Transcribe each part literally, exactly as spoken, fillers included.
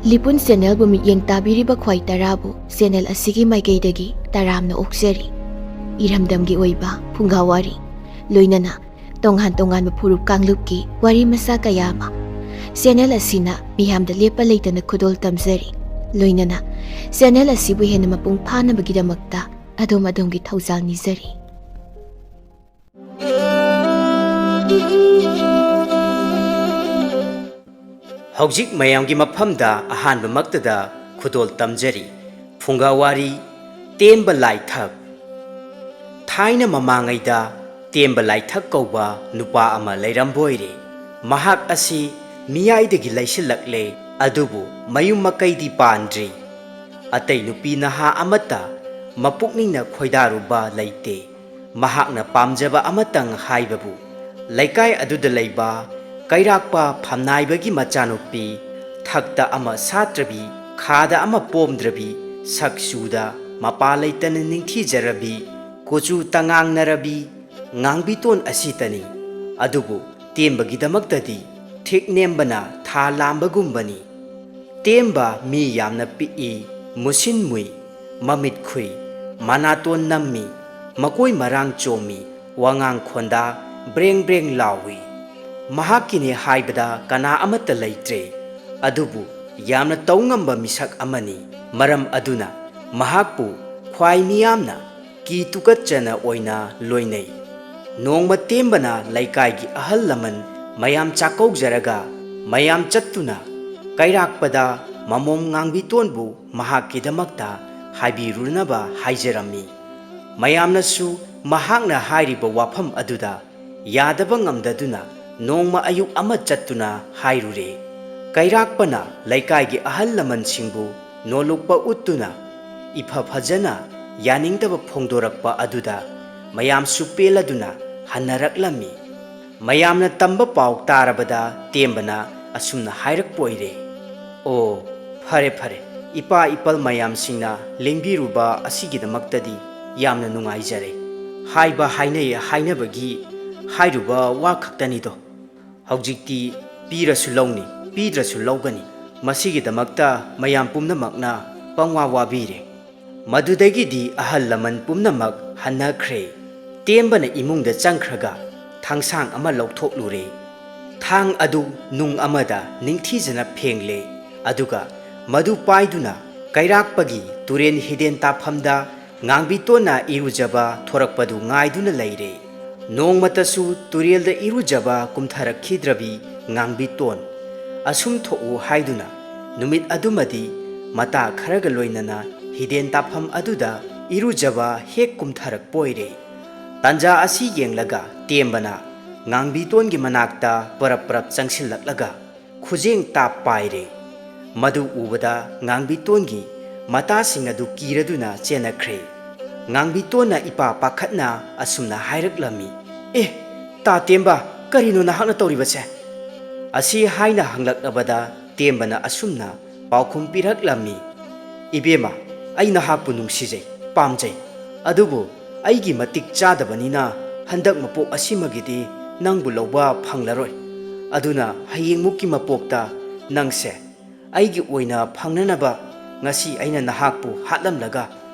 ꯂꯤꯄꯨꯟ ꯆꯦꯅꯦꯜꯕꯨ ꯃꯤꯠꯌꯦꯡ ꯇꯥꯕꯤꯔꯤꯕ ꯈ꯭ꯋꯥꯏ ꯇꯔꯥꯕꯨ ꯆꯦꯅꯦꯜ ꯑꯁꯤꯒꯤ ꯃꯥꯏꯀꯩꯗꯒꯤ ꯇꯔꯥꯝꯅ ꯑꯣꯛꯆꯔꯤ꯫ ꯏꯔꯝꯗꯝꯒꯤ ꯑꯣꯏꯕ ꯐꯨꯡꯒꯥ ꯋꯥꯔꯤ, ꯂꯣꯏꯅꯅ ꯇꯣꯉꯥꯟ ꯇꯣꯉꯥꯟꯕ ꯐꯨꯔꯨꯞ ꯀꯥꯡꯂꯨꯞꯀꯤ ꯋꯥꯔꯤ ꯃꯆꯥ ꯀꯌꯥ ꯑꯃ ꯆꯦꯅꯦꯜ ꯑꯁꯤꯅ ꯃꯤꯌꯥꯝꯗ ꯂꯦꯞꯄ ꯂꯩꯇꯅ ꯈꯨꯗꯣꯜ ꯇꯝꯖꯔꯤ꯫ ꯂꯣꯏꯅꯅ ꯆꯦꯅꯦꯜ ꯑꯁꯤꯕꯨ ꯍꯦꯟꯅ ꯃꯄꯨꯡ ꯐꯥꯅꯕꯒꯤꯗꯃꯛꯇ ꯑꯗꯣꯝ ꯑꯗꯣꯝꯒꯤ ꯊꯧꯖꯥꯜ ꯅꯤꯖꯔꯤ꯫ ꯍꯧꯖꯤꯛ ꯃꯌꯥꯝꯒꯤ ꯃꯐꯝꯗ ꯑꯍꯥꯟꯕꯃꯛꯇꯗ ꯈꯨꯗꯣꯜ ꯇꯝꯖꯔꯤ꯫ ꯐꯨꯡꯒꯥ ꯋꯥꯔꯤ, ꯇꯦꯝꯕ ꯂꯥꯏꯊꯛ꯫ ꯊꯥꯏꯅ ꯃꯃꯥꯡꯉꯩꯗ ꯇꯦꯝꯕ ꯂꯥꯏꯊꯛ ꯀꯧꯕ ꯅꯨꯄꯥ ꯑꯃ ꯂꯩꯔꯝꯕꯣꯏꯔꯦ꯫ ꯃꯍꯥꯛ ꯑꯁꯤ ꯃꯤꯌꯥꯏꯗꯒꯤ ꯂꯩꯁꯤꯜꯂꯛꯂꯦ, ꯑꯗꯨꯕꯨ ꯃꯌꯨꯝ ꯃꯀꯩꯗꯤ ꯄꯥꯟꯗ꯭ꯔꯤ꯫ ꯑꯇꯩ ꯅꯨꯄꯤ ꯅꯍꯥ ꯑꯃꯠꯇ ꯃꯄꯨꯛꯅꯤꯡꯅ ꯈꯣꯏꯗꯥꯔꯨꯕ ꯂꯩꯇꯦ꯫ ꯃꯍꯥꯛꯅ ꯄꯥꯝꯖꯕ ꯑꯃꯇꯪ ꯍꯥꯏꯕꯕꯨ ꯂꯩꯀꯥꯏ ꯑꯗꯨꯗ ꯂꯩꯕ ꯀꯩꯔꯥꯛꯄ ꯐꯝꯅꯥꯏꯕꯒꯤ ꯃꯆꯥꯅꯨꯄꯤ, ꯊꯛꯇ ꯑꯃ ꯁꯥꯠꯇ꯭ꯔꯕꯤ, ꯈꯥꯗ ꯑꯃ ꯄꯣꯝꯗ꯭ꯔꯕꯤ, ꯁꯛ ꯆꯨꯗ ꯃꯄꯥ ꯂꯩꯇꯅ ꯅꯤꯡꯊꯤꯖꯔꯕꯤ, ꯀꯨꯆꯨ ꯇꯉꯥꯡꯅꯔꯕꯤ ꯉꯥꯡꯕꯤꯇꯣꯟ ꯑꯁꯤꯇꯅꯤ꯫ ꯑꯗꯨꯕꯨ ꯇꯦꯝꯕꯒꯤꯗꯃꯛꯇꯗꯤ ꯊꯤꯛ ꯅꯦꯝꯕꯅ ꯊꯥ ꯂꯥꯝꯕꯒꯨꯝꯕꯅꯤ꯫ ꯇꯦꯝꯕ ꯃꯤ ꯌꯥꯝꯅ ꯄꯤꯛꯏ, ꯃꯨꯁꯤꯟ ꯃꯨꯏ, ꯃꯃꯤꯠ ꯈꯨꯏ, ꯃꯅꯥꯇꯣꯟ ꯅꯝꯃꯤ, ꯃꯀꯣꯏ ꯃꯔꯥꯡ ꯆꯣꯝꯃꯤ, ꯋꯥꯉꯥꯡ ꯈꯣꯟꯗꯥ ꯕ꯭ꯔꯦꯡ ꯕ꯭ꯔꯦꯡ ꯂꯥꯎꯏ꯫ ꯃꯍꯥꯛꯀꯤꯅꯦ ꯍꯥꯏꯕꯗ ꯀꯅꯥ ꯑꯃꯠꯇ ꯂꯩꯇ꯭ꯔꯦ꯫ ꯑꯗꯨꯕꯨ ꯌꯥꯝꯅ ꯇꯧ ꯉꯝꯕ ꯃꯤꯁꯛ ꯑꯃꯅꯤ꯫ ꯃꯔꯝ ꯑꯗꯨꯅ ꯃꯍꯥꯛꯄꯨ ꯈ꯭ꯋꯥꯏ ꯃꯤꯌꯥꯝꯅ ꯀꯤ ꯇꯨꯀꯠꯆꯅ ꯑꯣꯏꯅ ꯂꯣꯏꯅꯩ꯫ ꯅꯣꯡꯃ ꯇꯦꯝꯕꯅ ꯂꯩꯀꯥꯏꯒꯤ ꯑꯍꯜ ꯂꯃꯟ ꯃꯌꯥꯝ ꯆꯥꯛꯀꯧꯖꯔꯒ ꯃꯌꯥꯝ ꯆꯠꯇꯨꯅ ꯀꯩꯔꯥꯛꯄꯗ ꯃꯃꯣꯝ ꯉꯥꯡꯕꯤꯇꯣꯟꯕꯨ ꯃꯍꯥꯛꯀꯤꯗꯃꯛꯇ ꯍꯥꯏꯕꯤꯔꯨꯅꯕ ꯍꯥꯏꯖꯔꯝꯃꯤ꯫ ꯃꯌꯥꯝꯅꯁꯨ ꯃꯍꯥꯛꯅ ꯍꯥꯏꯔꯤꯕ ꯋꯥꯐꯝ ꯑꯗꯨꯗ ꯌꯥꯗꯕ ꯉꯝꯗꯗꯨꯅ ꯅꯣꯡꯃ ꯑꯌꯨꯛ ꯑꯃ ꯆꯠꯇꯨꯅ ꯍꯥꯏꯔꯨꯔꯦ꯫ ꯀꯩꯔꯥꯛꯄꯅ ꯂꯩꯀꯥꯏꯒꯤ ꯑꯍꯜ ꯂꯃꯟꯁꯤꯡꯕꯨ ꯅꯣꯂꯨꯛꯄ ꯎꯠꯇꯨꯅ ꯏꯐ ꯐꯖꯅ ꯌꯥꯅꯤꯡꯗꯕ ꯐꯣꯡꯗꯣꯔꯛꯄ ꯑꯗꯨꯗ ꯃꯌꯥꯝꯁꯨ ꯄꯦꯜꯂꯗꯨꯅ ꯍꯟꯅꯔꯛꯂꯝꯃꯤ꯫ ꯃꯌꯥꯝꯅ ꯇꯝꯕ ꯄꯥꯎ ꯇꯥꯔꯕꯗ ꯇꯦꯝꯕꯅ ꯑꯁꯨꯝꯅ ꯍꯥꯏꯔꯛꯄ ꯑꯣꯏꯔꯦ, "ꯑꯣ, ꯐꯔꯦ ꯐꯔꯦ, ꯏꯄꯥ ꯏꯄꯜ ꯃꯌꯥꯝꯁꯤꯡꯅ ꯂꯦꯡꯕꯤꯔꯨꯕ ꯑꯁꯤꯒꯤꯗꯃꯛꯇꯗꯤ ꯌꯥꯝꯅ ꯅꯨꯡꯉꯥꯏꯖꯔꯦ꯫ ꯍꯥꯏꯕ ꯍꯥꯏꯅꯩ ꯍꯥꯏꯅꯕꯒꯤ ꯍꯥꯏꯔꯨꯕ ꯋꯥ ꯈꯛꯇꯅꯤꯗꯣ꯫ ꯍꯧꯖꯤꯛꯇꯤ ꯄꯤꯔꯁꯨ ꯂꯧꯅꯤ, ꯄꯤꯗ꯭ꯔꯁꯨ ꯂꯧꯒꯅꯤ꯫ ꯃꯁꯤꯒꯤꯗꯃꯛꯇ ꯃꯌꯥꯝ ꯄꯨꯝꯅꯃꯛꯅ ꯄꯪꯋꯥ ꯋꯥꯕꯤꯔꯦ꯫ ꯃꯗꯨꯗꯒꯤꯗꯤ ꯑꯍꯜ ꯂꯃꯟ ꯄꯨꯝꯅꯃꯛ ꯍꯟꯅꯈ꯭ꯔꯦ꯫ ꯇꯦꯝꯕꯅ ꯏꯃꯨꯡꯗ ꯆꯪꯈ꯭ꯔꯒ ꯊꯥꯡꯁꯥꯡ ꯑꯃ ꯂꯧꯊꯣꯛꯂꯨꯔꯦ꯫ ꯊꯥꯡ ꯑꯗꯨ ꯅꯨꯡ ꯑꯃꯗ ꯅꯤꯡꯊꯤꯖꯅ ꯐꯦꯡꯂꯦ꯫ ꯑꯗꯨꯒ ꯃꯗꯨ ꯄꯥꯏꯗꯨꯅ ꯀꯩꯔꯥꯛꯄꯒꯤ ꯇꯨꯔꯦꯟ ꯍꯤꯗꯦꯟ ꯇꯥꯐꯝꯗ ꯉꯥꯡꯕꯤꯇꯣꯟꯅ ꯏꯔꯨꯖꯕ ꯊꯣꯔꯛꯄꯗꯨ ꯉꯥꯏꯗꯨꯅ ꯂꯩꯔꯦ꯫ ꯅꯣꯡꯃꯇꯁꯨ ꯇꯨꯔꯦꯜꯗ ꯏꯔꯨꯖꯕ ꯀꯨꯝꯊꯔꯛꯈꯤꯗ꯭ꯔꯕꯤ ꯉꯥꯡꯕꯤꯇꯣꯟ꯫ ꯑꯁꯨꯝ ꯊꯣꯛꯎ ꯍꯥꯏꯗꯨꯅ ꯅꯨꯃꯤꯠ ꯑꯗꯨꯃꯗꯤ ꯃꯇꯥ ꯈꯔꯒ ꯂꯣꯏꯅꯅ ꯍꯤꯗꯦꯟ ꯇꯥꯐꯝ ꯑꯗꯨꯗ ꯏꯔꯨꯖꯕ ꯍꯦꯛ ꯀꯨꯝꯊꯔꯛꯄ ꯑꯣꯏꯔꯦ꯫ ꯇꯥꯟꯖꯥ ꯑꯁꯤ ꯌꯦꯡꯂꯒ ꯇꯦꯝꯕꯅ ꯉꯥꯡꯕꯤꯇꯣꯟꯒꯤ ꯃꯅꯥꯛꯇ ꯄꯔꯞ ꯄꯔꯞ ꯆꯪꯁꯤꯜꯂꯛꯂꯒ ꯈꯨꯖꯦꯡ ꯇꯥꯞ ꯄꯥꯏꯔꯦ꯫ ꯃꯗꯨ ꯎꯕꯗ ꯉꯥꯡꯕꯤꯇꯣꯟꯒꯤ ꯃꯇꯥꯁꯤꯡ ꯑꯗꯨ ꯀꯤꯔꯗꯨꯅ ꯆꯦꯟꯅꯈ꯭ꯔꯦ꯫ ꯉꯥꯡꯕꯤꯇꯣꯟꯅ ꯏꯄꯥ ꯄꯥꯈꯠꯅ ꯑꯁꯨꯝꯅ ꯍꯥꯏꯔꯛꯂꯝꯃꯤ, "ꯑꯦ, ꯇꯥ ꯇꯦꯝꯕ, ꯀꯔꯤꯅꯣ ꯅꯍꯥꯛꯅ ꯇꯧꯔꯤꯕꯁꯦ?" ꯑꯁꯤ ꯍꯥꯏꯅ ꯍꯪꯂꯛꯂꯕꯗ ꯇꯦꯝꯕꯅ ꯑꯁꯨꯝꯅ ꯄꯥꯎꯈꯨꯝ ꯄꯤꯔꯛꯂꯝꯃꯤ, "ꯏꯕꯦꯝꯃ, ꯑꯩ ꯅꯍꯥꯛꯄꯨ ꯅꯨꯡꯁꯤꯖꯩ, ꯄꯥꯝꯖꯩ꯫ ꯑꯗꯨꯕꯨ ꯑꯩꯒꯤ ꯃꯇꯤꯛ ꯆꯥꯗꯕꯅꯤꯅ ꯍꯟꯗꯛ ꯃꯄꯣꯛ ꯑꯁꯤꯃꯒꯤꯗꯤ ꯅꯪꯕꯨ ꯂꯧꯕ ꯐꯪꯂꯔꯣꯏ꯫ ꯑꯗꯨꯅ ꯍꯌꯦꯡꯃꯨꯛꯀꯤ ꯃꯄꯣꯛꯇ ꯅꯪꯁꯦ ꯑꯩꯒꯤ ꯑꯣꯏꯅ ꯐꯪꯅꯅꯕ ꯉꯁꯤ ꯑꯩꯅ ꯅꯍꯥꯛꯄꯨ ꯍꯥꯠꯂꯝꯂꯒ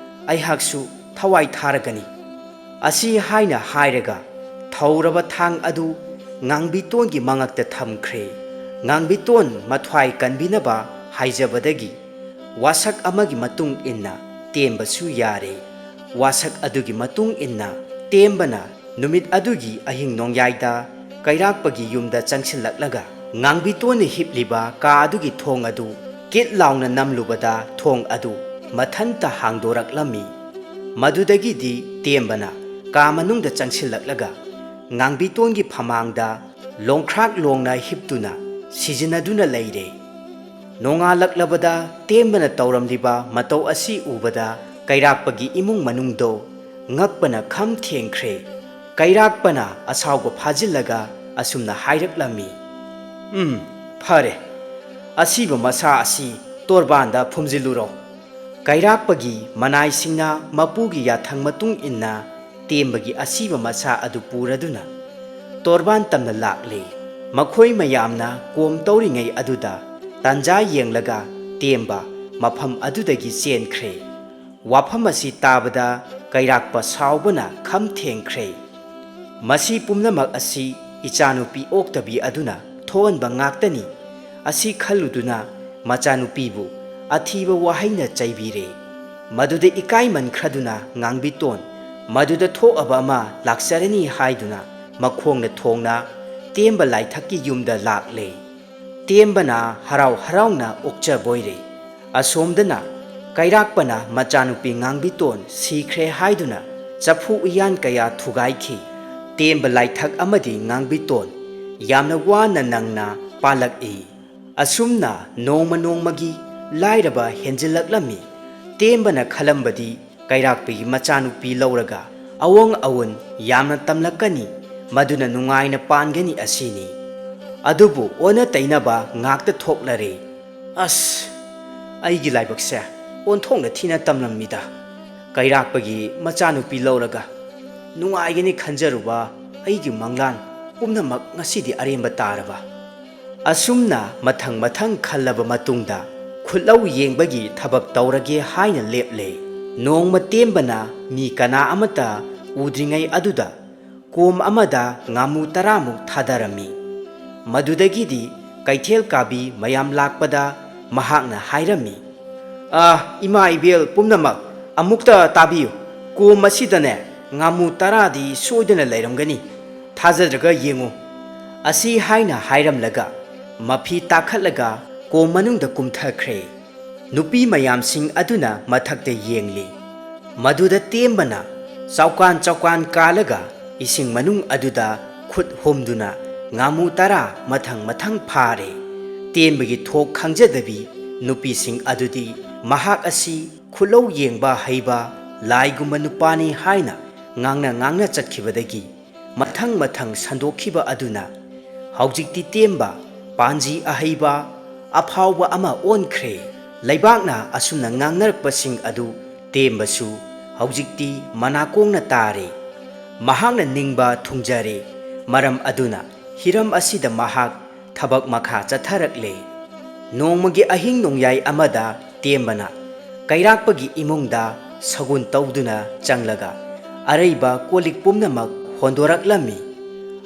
ꯑꯩꯍꯥꯛꯁꯨ ꯊꯋꯥꯏ ꯊꯥꯔꯒꯅꯤ꯫" ꯑꯁꯤ ꯍꯥꯏꯅ ꯍꯥꯏꯔꯒ ꯊꯧꯔꯕ ꯊꯥꯡ ꯑꯗꯨ ꯉꯥꯡꯕꯤꯇꯣꯟꯒꯤ ꯃꯉꯛꯇ ꯊꯝꯈ꯭ꯔꯦ꯫ ꯉꯥꯡꯕꯤꯇꯣꯟ ꯃꯊ꯭ꯋꯥꯏ ꯀꯟꯕꯤꯅꯕ ꯍꯥꯏꯖꯕꯗꯒꯤ ꯋꯥꯁꯛ ꯑꯃꯒꯤ ꯃꯇꯨꯡ ꯏꯟꯅ ꯇꯦꯝꯕꯁꯨ ꯌꯥꯔꯦ꯫ ꯋꯥꯁꯛ ꯑꯗꯨꯒꯤ ꯃꯇꯨꯡ ꯏꯟꯅ ꯇꯦꯝꯕꯅ ꯅꯨꯃꯤꯠ ꯑꯗꯨꯒꯤ ꯑꯍꯤꯡ ꯅꯣꯡꯌꯥꯏꯗ ꯀꯩꯔꯥꯛꯄꯒꯤ ꯌꯨꯝꯗ ꯆꯪꯁꯤꯜꯂꯛꯂꯒ ꯉꯥꯡꯕꯤꯇꯣꯟꯅ ꯍꯤꯞꯂꯤꯕ ꯀꯥ ꯑꯗꯨꯒꯤ ꯊꯣꯡ ꯑꯗꯨ ꯀꯤꯠ ꯂꯥꯎꯅ ꯅꯝꯂꯨꯕꯗ ꯊꯣꯡ ꯑꯗꯨ ꯃꯊꯟꯇ ꯍꯥꯡꯗꯣꯔꯛꯂꯝꯃꯤ꯫ ꯃꯗꯨꯗꯒꯤꯗꯤ ꯇꯦꯝꯕꯅ ꯀꯥ ꯃꯅꯨꯡꯗ ꯆꯪꯁꯤꯜꯂꯛꯂꯒ ꯉꯥꯡꯕꯤꯇꯣꯟꯒꯤ ꯐꯃꯥꯡꯗ ꯂꯣꯡꯈ꯭ꯔꯥꯛ ꯂꯣꯡꯅ ꯍꯤꯞꯇꯨꯅ ꯁꯤꯖꯤꯟꯅꯗꯨꯅ ꯂꯩꯔꯦ꯫ ꯅꯣꯡꯉꯥꯜꯂꯛꯂꯕꯗ ꯇꯦꯝꯕꯅ ꯇꯧꯔꯝꯂꯤꯕ ꯃꯇꯧ ꯑꯁꯤ ꯎꯕꯗ ꯀꯩꯔꯥꯛꯄꯒꯤ ꯏꯃꯨꯡ ꯃꯅꯨꯡꯗꯣ ꯉꯛꯄꯅ ꯈꯝ ꯊꯦꯡꯈ꯭ꯔꯦ꯫ ꯀꯩꯔꯥꯛꯄꯅ ꯑꯁꯥꯎꯕ ꯐꯥꯖꯤꯜꯂꯒ ꯑꯁꯨꯝꯅ ꯍꯥꯏꯔꯛꯂꯝꯃꯤ, "ꯎꯝ, ꯐꯔꯦ꯫ ꯑꯁꯤꯕ ꯃꯁꯥ ꯑꯁꯤ ꯇꯣꯔꯕꯥꯟꯗ ꯐꯨꯝꯖꯤꯜꯂꯨꯔꯣ꯫" ꯀꯩꯔꯥꯛꯄꯒꯤ ꯃꯅꯥꯏꯁꯤꯡꯅ ꯃꯄꯨꯒꯤ ꯌꯥꯊꯪ ꯃꯇꯨꯡ ꯏꯟꯅ ꯇꯦꯝꯕꯒꯤ ꯑꯁꯤꯕ ꯃꯁꯥ ꯑꯗꯨ ꯄꯨꯔꯗꯨꯅ ꯇꯣꯔꯕꯥꯟ ꯇꯝꯅ ꯂꯥꯛꯂꯦ꯫ ꯃꯈꯣꯏ ꯃꯌꯥꯝꯅ ꯀꯣꯝ ꯇꯧꯔꯤꯉꯩ ꯑꯗꯨꯗ ꯇꯥꯟꯖꯥ ꯌꯦꯡꯂꯒ ꯇꯦꯝꯕ ꯃꯐꯝ ꯑꯗꯨꯗꯒꯤ ꯆꯦꯟꯈ꯭ꯔꯦ꯫ ꯋꯥꯐꯝ ꯑꯁꯤ ꯇꯥꯕꯗ ꯀꯩꯔꯥꯛꯄ ꯁꯥꯎꯕꯅ ꯈꯝ ꯊꯦꯡꯈ꯭ꯔꯦ꯫ "ꯃꯁꯤ ꯄꯨꯝꯅꯃꯛ ꯑꯁꯤ ꯏꯆꯥꯅꯨꯄꯤ ꯑꯣꯛꯇꯕꯤ ꯑꯗꯨꯅ ꯊꯣꯛꯍꯟꯕ ꯉꯥꯛꯇꯅꯤ" ꯑꯁꯤ ꯈꯜꯂꯨꯗꯨꯅ ꯃꯆꯥꯅꯨꯄꯤꯕꯨ ꯑꯊꯤꯕ ꯋꯥꯍꯩꯅ ꯆꯩꯕꯤꯔꯦ꯫ ꯃꯗꯨꯗ ꯏꯀꯥꯏꯃꯟꯈ꯭ꯔꯗꯨꯅ ꯉꯥꯡꯕꯤꯇꯣꯟ ꯃꯗꯨꯗ ꯊꯣꯛꯑꯕ ꯑꯃ ꯂꯥꯛꯆꯔꯅꯤ ꯍꯥꯏꯗꯨꯅ ꯃꯈꯣꯡꯅ ꯊꯣꯡꯅ ꯇꯦꯝꯕ ꯂꯥꯏꯊꯛꯀꯤ ꯌꯨꯝꯗ ꯂꯥꯛꯂꯦ꯫ ꯇꯦꯝꯕꯅ ꯍꯔꯥꯎ ꯍꯔꯥꯎꯅ ꯑꯣꯛꯆꯕꯣꯏꯔꯦ꯫ ꯑꯁꯣꯝꯗꯅ ꯀꯩꯔꯥꯛꯄꯅ ꯃꯆꯥꯅꯨꯄꯤ ꯉꯥꯡꯕꯤꯇꯣꯟ ꯁꯤꯈ꯭ꯔꯦ ꯍꯥꯏꯗꯨꯅ ꯆꯐꯨ ꯎꯌꯥꯟ ꯀꯌꯥ ꯊꯨꯒꯥꯏꯈꯤ꯫ ꯇꯦꯝꯕ ꯂꯥꯏꯊꯛ ꯑꯃꯗꯤ ꯉꯥꯡꯕꯤꯇꯣꯟ ꯌꯥꯝꯅ ꯋꯥꯅ ꯅꯪꯅ ꯄꯥꯜꯂꯛꯏ꯫ ꯑꯁꯨꯝꯅ ꯅꯣꯡꯃ ꯅꯣꯡꯃꯒꯤ ꯂꯥꯏꯔꯕ ꯍꯦꯟꯖꯤꯜꯂꯛꯂꯝꯃꯤ꯫ ꯇꯦꯝꯕꯅ ꯈꯜꯂꯝꯕꯗꯤ ꯀꯩꯔꯥꯛꯄꯒꯤ ꯃꯆꯥꯅꯨꯄꯤ ꯂꯧꯔꯒ ꯑꯋꯣꯡ ꯑꯋꯨꯟ ꯌꯥꯝꯅ ꯇꯝꯂꯛꯀꯅꯤ, ꯃꯗꯨꯅ ꯅꯨꯡꯉꯥꯏꯅ ꯄꯥꯟꯒꯅꯤ ꯑꯁꯤꯅꯤ꯫ ꯑꯗꯨꯕꯨ ꯑꯣꯟꯅ ꯇꯩꯅꯕ ꯉꯥꯛꯇ ꯊꯣꯛꯂꯔꯦ꯫ "ꯑꯁ, ꯑꯩꯒꯤ ꯂꯥꯏꯕꯛꯁꯦ ꯑꯣꯟꯊꯣꯛꯅ ꯊꯤꯅ ꯇꯝꯂꯝꯃꯤꯗ꯫ ꯀꯩꯔꯥꯛꯄꯒꯤ ꯃꯆꯥꯅꯨꯄꯤ ꯂꯧꯔꯒ ꯅꯨꯡꯉꯥꯏꯒꯅꯤ ꯈꯟꯖꯔꯨꯕ ꯑꯩꯒꯤ ꯃꯪꯂꯥꯟ ꯄꯨꯝꯅꯃꯛ ꯉꯁꯤꯗꯤ ꯑꯔꯦꯝꯕ ꯇꯥꯔꯕ"꯫ ꯑꯁꯨꯝꯅ ꯃꯊꯪ ꯃꯊꯪ ꯈꯜꯂꯕ ꯃꯇꯨꯡꯗ ꯈꯨꯠꯂꯧ ꯌꯦꯡꯕꯒꯤ ꯊꯕꯛ ꯇꯧꯔꯒꯦ ꯍꯥꯏꯅ ꯂꯦꯞꯂꯦ꯫ ꯅꯣꯡꯃ ꯇꯦꯝꯕꯅ ꯃꯤ ꯀꯅꯥ ꯑꯃꯠꯇ ꯎꯗ꯭ꯔꯤꯉꯩ ꯑꯗꯨꯗ ꯀꯣꯝ ꯑꯃꯗ ꯉꯥꯃꯨ ꯇꯔꯥꯃꯨꯛ ꯊꯥꯗꯔꯝꯃꯤ꯫ ꯃꯗꯨꯗꯒꯤꯗꯤ ꯀꯩꯊꯦꯜ ꯀꯥꯕꯤ ꯃꯌꯥꯝ ꯂꯥꯛꯄꯗ ꯃꯍꯥꯛꯅ ꯍꯥꯏꯔꯝꯃꯤ, "ꯑ, ꯏꯃꯥ ꯏꯕꯦꯜ ꯄꯨꯝꯅꯃꯛ, ꯑꯃꯨꯛꯇ ꯇꯥꯕꯤꯌꯨ꯫ ꯀꯣꯝ ꯑꯁꯤꯗꯅꯦ, ꯉꯥꯃꯨ ꯇꯔꯥꯗꯤ ꯁꯣꯏꯗꯅ ꯂꯩꯔꯝꯒꯅꯤ꯫ ꯊꯥꯖꯗ꯭ꯔꯒ ꯌꯦꯡꯉꯨ"꯫ ꯑꯁꯤ ꯍꯥꯏꯅ ꯍꯥꯏꯔꯝꯂꯒ ꯃꯐꯤ ꯇꯥꯈꯠꯂꯒ ꯀꯣꯝ ꯃꯅꯨꯡꯗ ꯀꯨꯝꯊꯈ꯭ꯔꯦ꯫ ꯅꯨꯄꯤ ꯃꯌꯥꯝꯁꯤꯡ ꯑꯗꯨꯅ ꯃꯊꯛꯇ ꯌꯦꯡꯂꯤ꯫ ꯃꯗꯨꯗ ꯇꯦꯝꯕꯅ ꯆꯥꯎꯀꯥꯟ ꯆꯥꯎꯀꯥꯟ ꯀꯥꯜꯂꯒ ꯏꯁꯤꯡ ꯃꯅꯨꯡ ꯑꯗꯨꯗ ꯈꯨꯠ ꯍꯨꯝꯗꯨꯅ ꯉꯥꯃꯨ ꯇꯔꯥ ꯃꯊꯪ ꯃꯊꯪ ꯐꯥꯔꯦ꯫ ꯇꯦꯝꯕꯒꯤ ꯊꯣꯛ ꯈꯪꯖꯗꯕꯤ ꯅꯨꯄꯤꯁꯤꯡ ꯑꯗꯨꯗꯤ ꯃꯍꯥꯛ ꯑꯁꯤ ꯈꯨꯠꯂꯧ ꯌꯦꯡꯕ ꯍꯩꯕ ꯂꯥꯏꯒꯨꯝꯕ ꯅꯨꯄꯥꯅꯤ ꯍꯥꯏꯅ ꯉꯥꯡꯅ ꯉꯥꯡꯅ ꯆꯠꯈꯤꯕꯗꯒꯤ ꯃꯊꯪ ꯃꯊꯪ ꯁꯟꯗꯣꯛꯈꯤꯕ ꯑꯗꯨꯅ ꯍꯧꯖꯤꯛꯇꯤ ꯇꯦꯝꯕ ꯄꯥꯟꯖꯤ ꯑꯍꯩꯕ ꯑꯐꯥꯎꯕ ꯑꯃ ꯑꯣꯟꯈ꯭ꯔꯦ꯫ ꯂꯩꯕꯥꯛꯅ ꯑꯁꯨꯝꯅ ꯉꯥꯡꯅꯔꯛꯄꯁꯤꯡ ꯑꯗꯨ ꯇꯦꯝꯕꯁꯨ ꯍꯧꯖꯤꯛꯇꯤ ꯃꯅꯥꯀꯣꯡꯅ ꯇꯥꯔꯦ꯫ ꯃꯍꯥꯛꯅ ꯅꯤꯡꯕ ꯊꯨꯡꯖꯔꯦ꯫ ꯃꯔꯝ ꯑꯗꯨꯅ ꯍꯤꯔꯝ ꯑꯁꯤꯗ ꯃꯍꯥꯛ ꯊꯕꯛ ꯃꯈꯥ ꯆꯠꯊꯔꯛꯂꯦ꯫ ꯅꯣꯡꯃꯒꯤ ꯑꯍꯤꯡ ꯅꯣꯡꯌꯥꯏ ꯑꯃꯗ ꯇꯦꯝꯕꯅ ꯀꯩꯔꯥꯛꯄꯒꯤ ꯏꯃꯨꯡꯗ ꯁꯒꯨꯟ ꯇꯧꯗꯨꯅ ꯆꯪꯂꯒ ꯑꯔꯩꯕ ꯀꯣꯜ ꯂꯤꯛ ꯄꯨꯝꯅꯃꯛ ꯍꯣꯟꯗꯣꯔꯛꯂꯝꯃꯤ꯫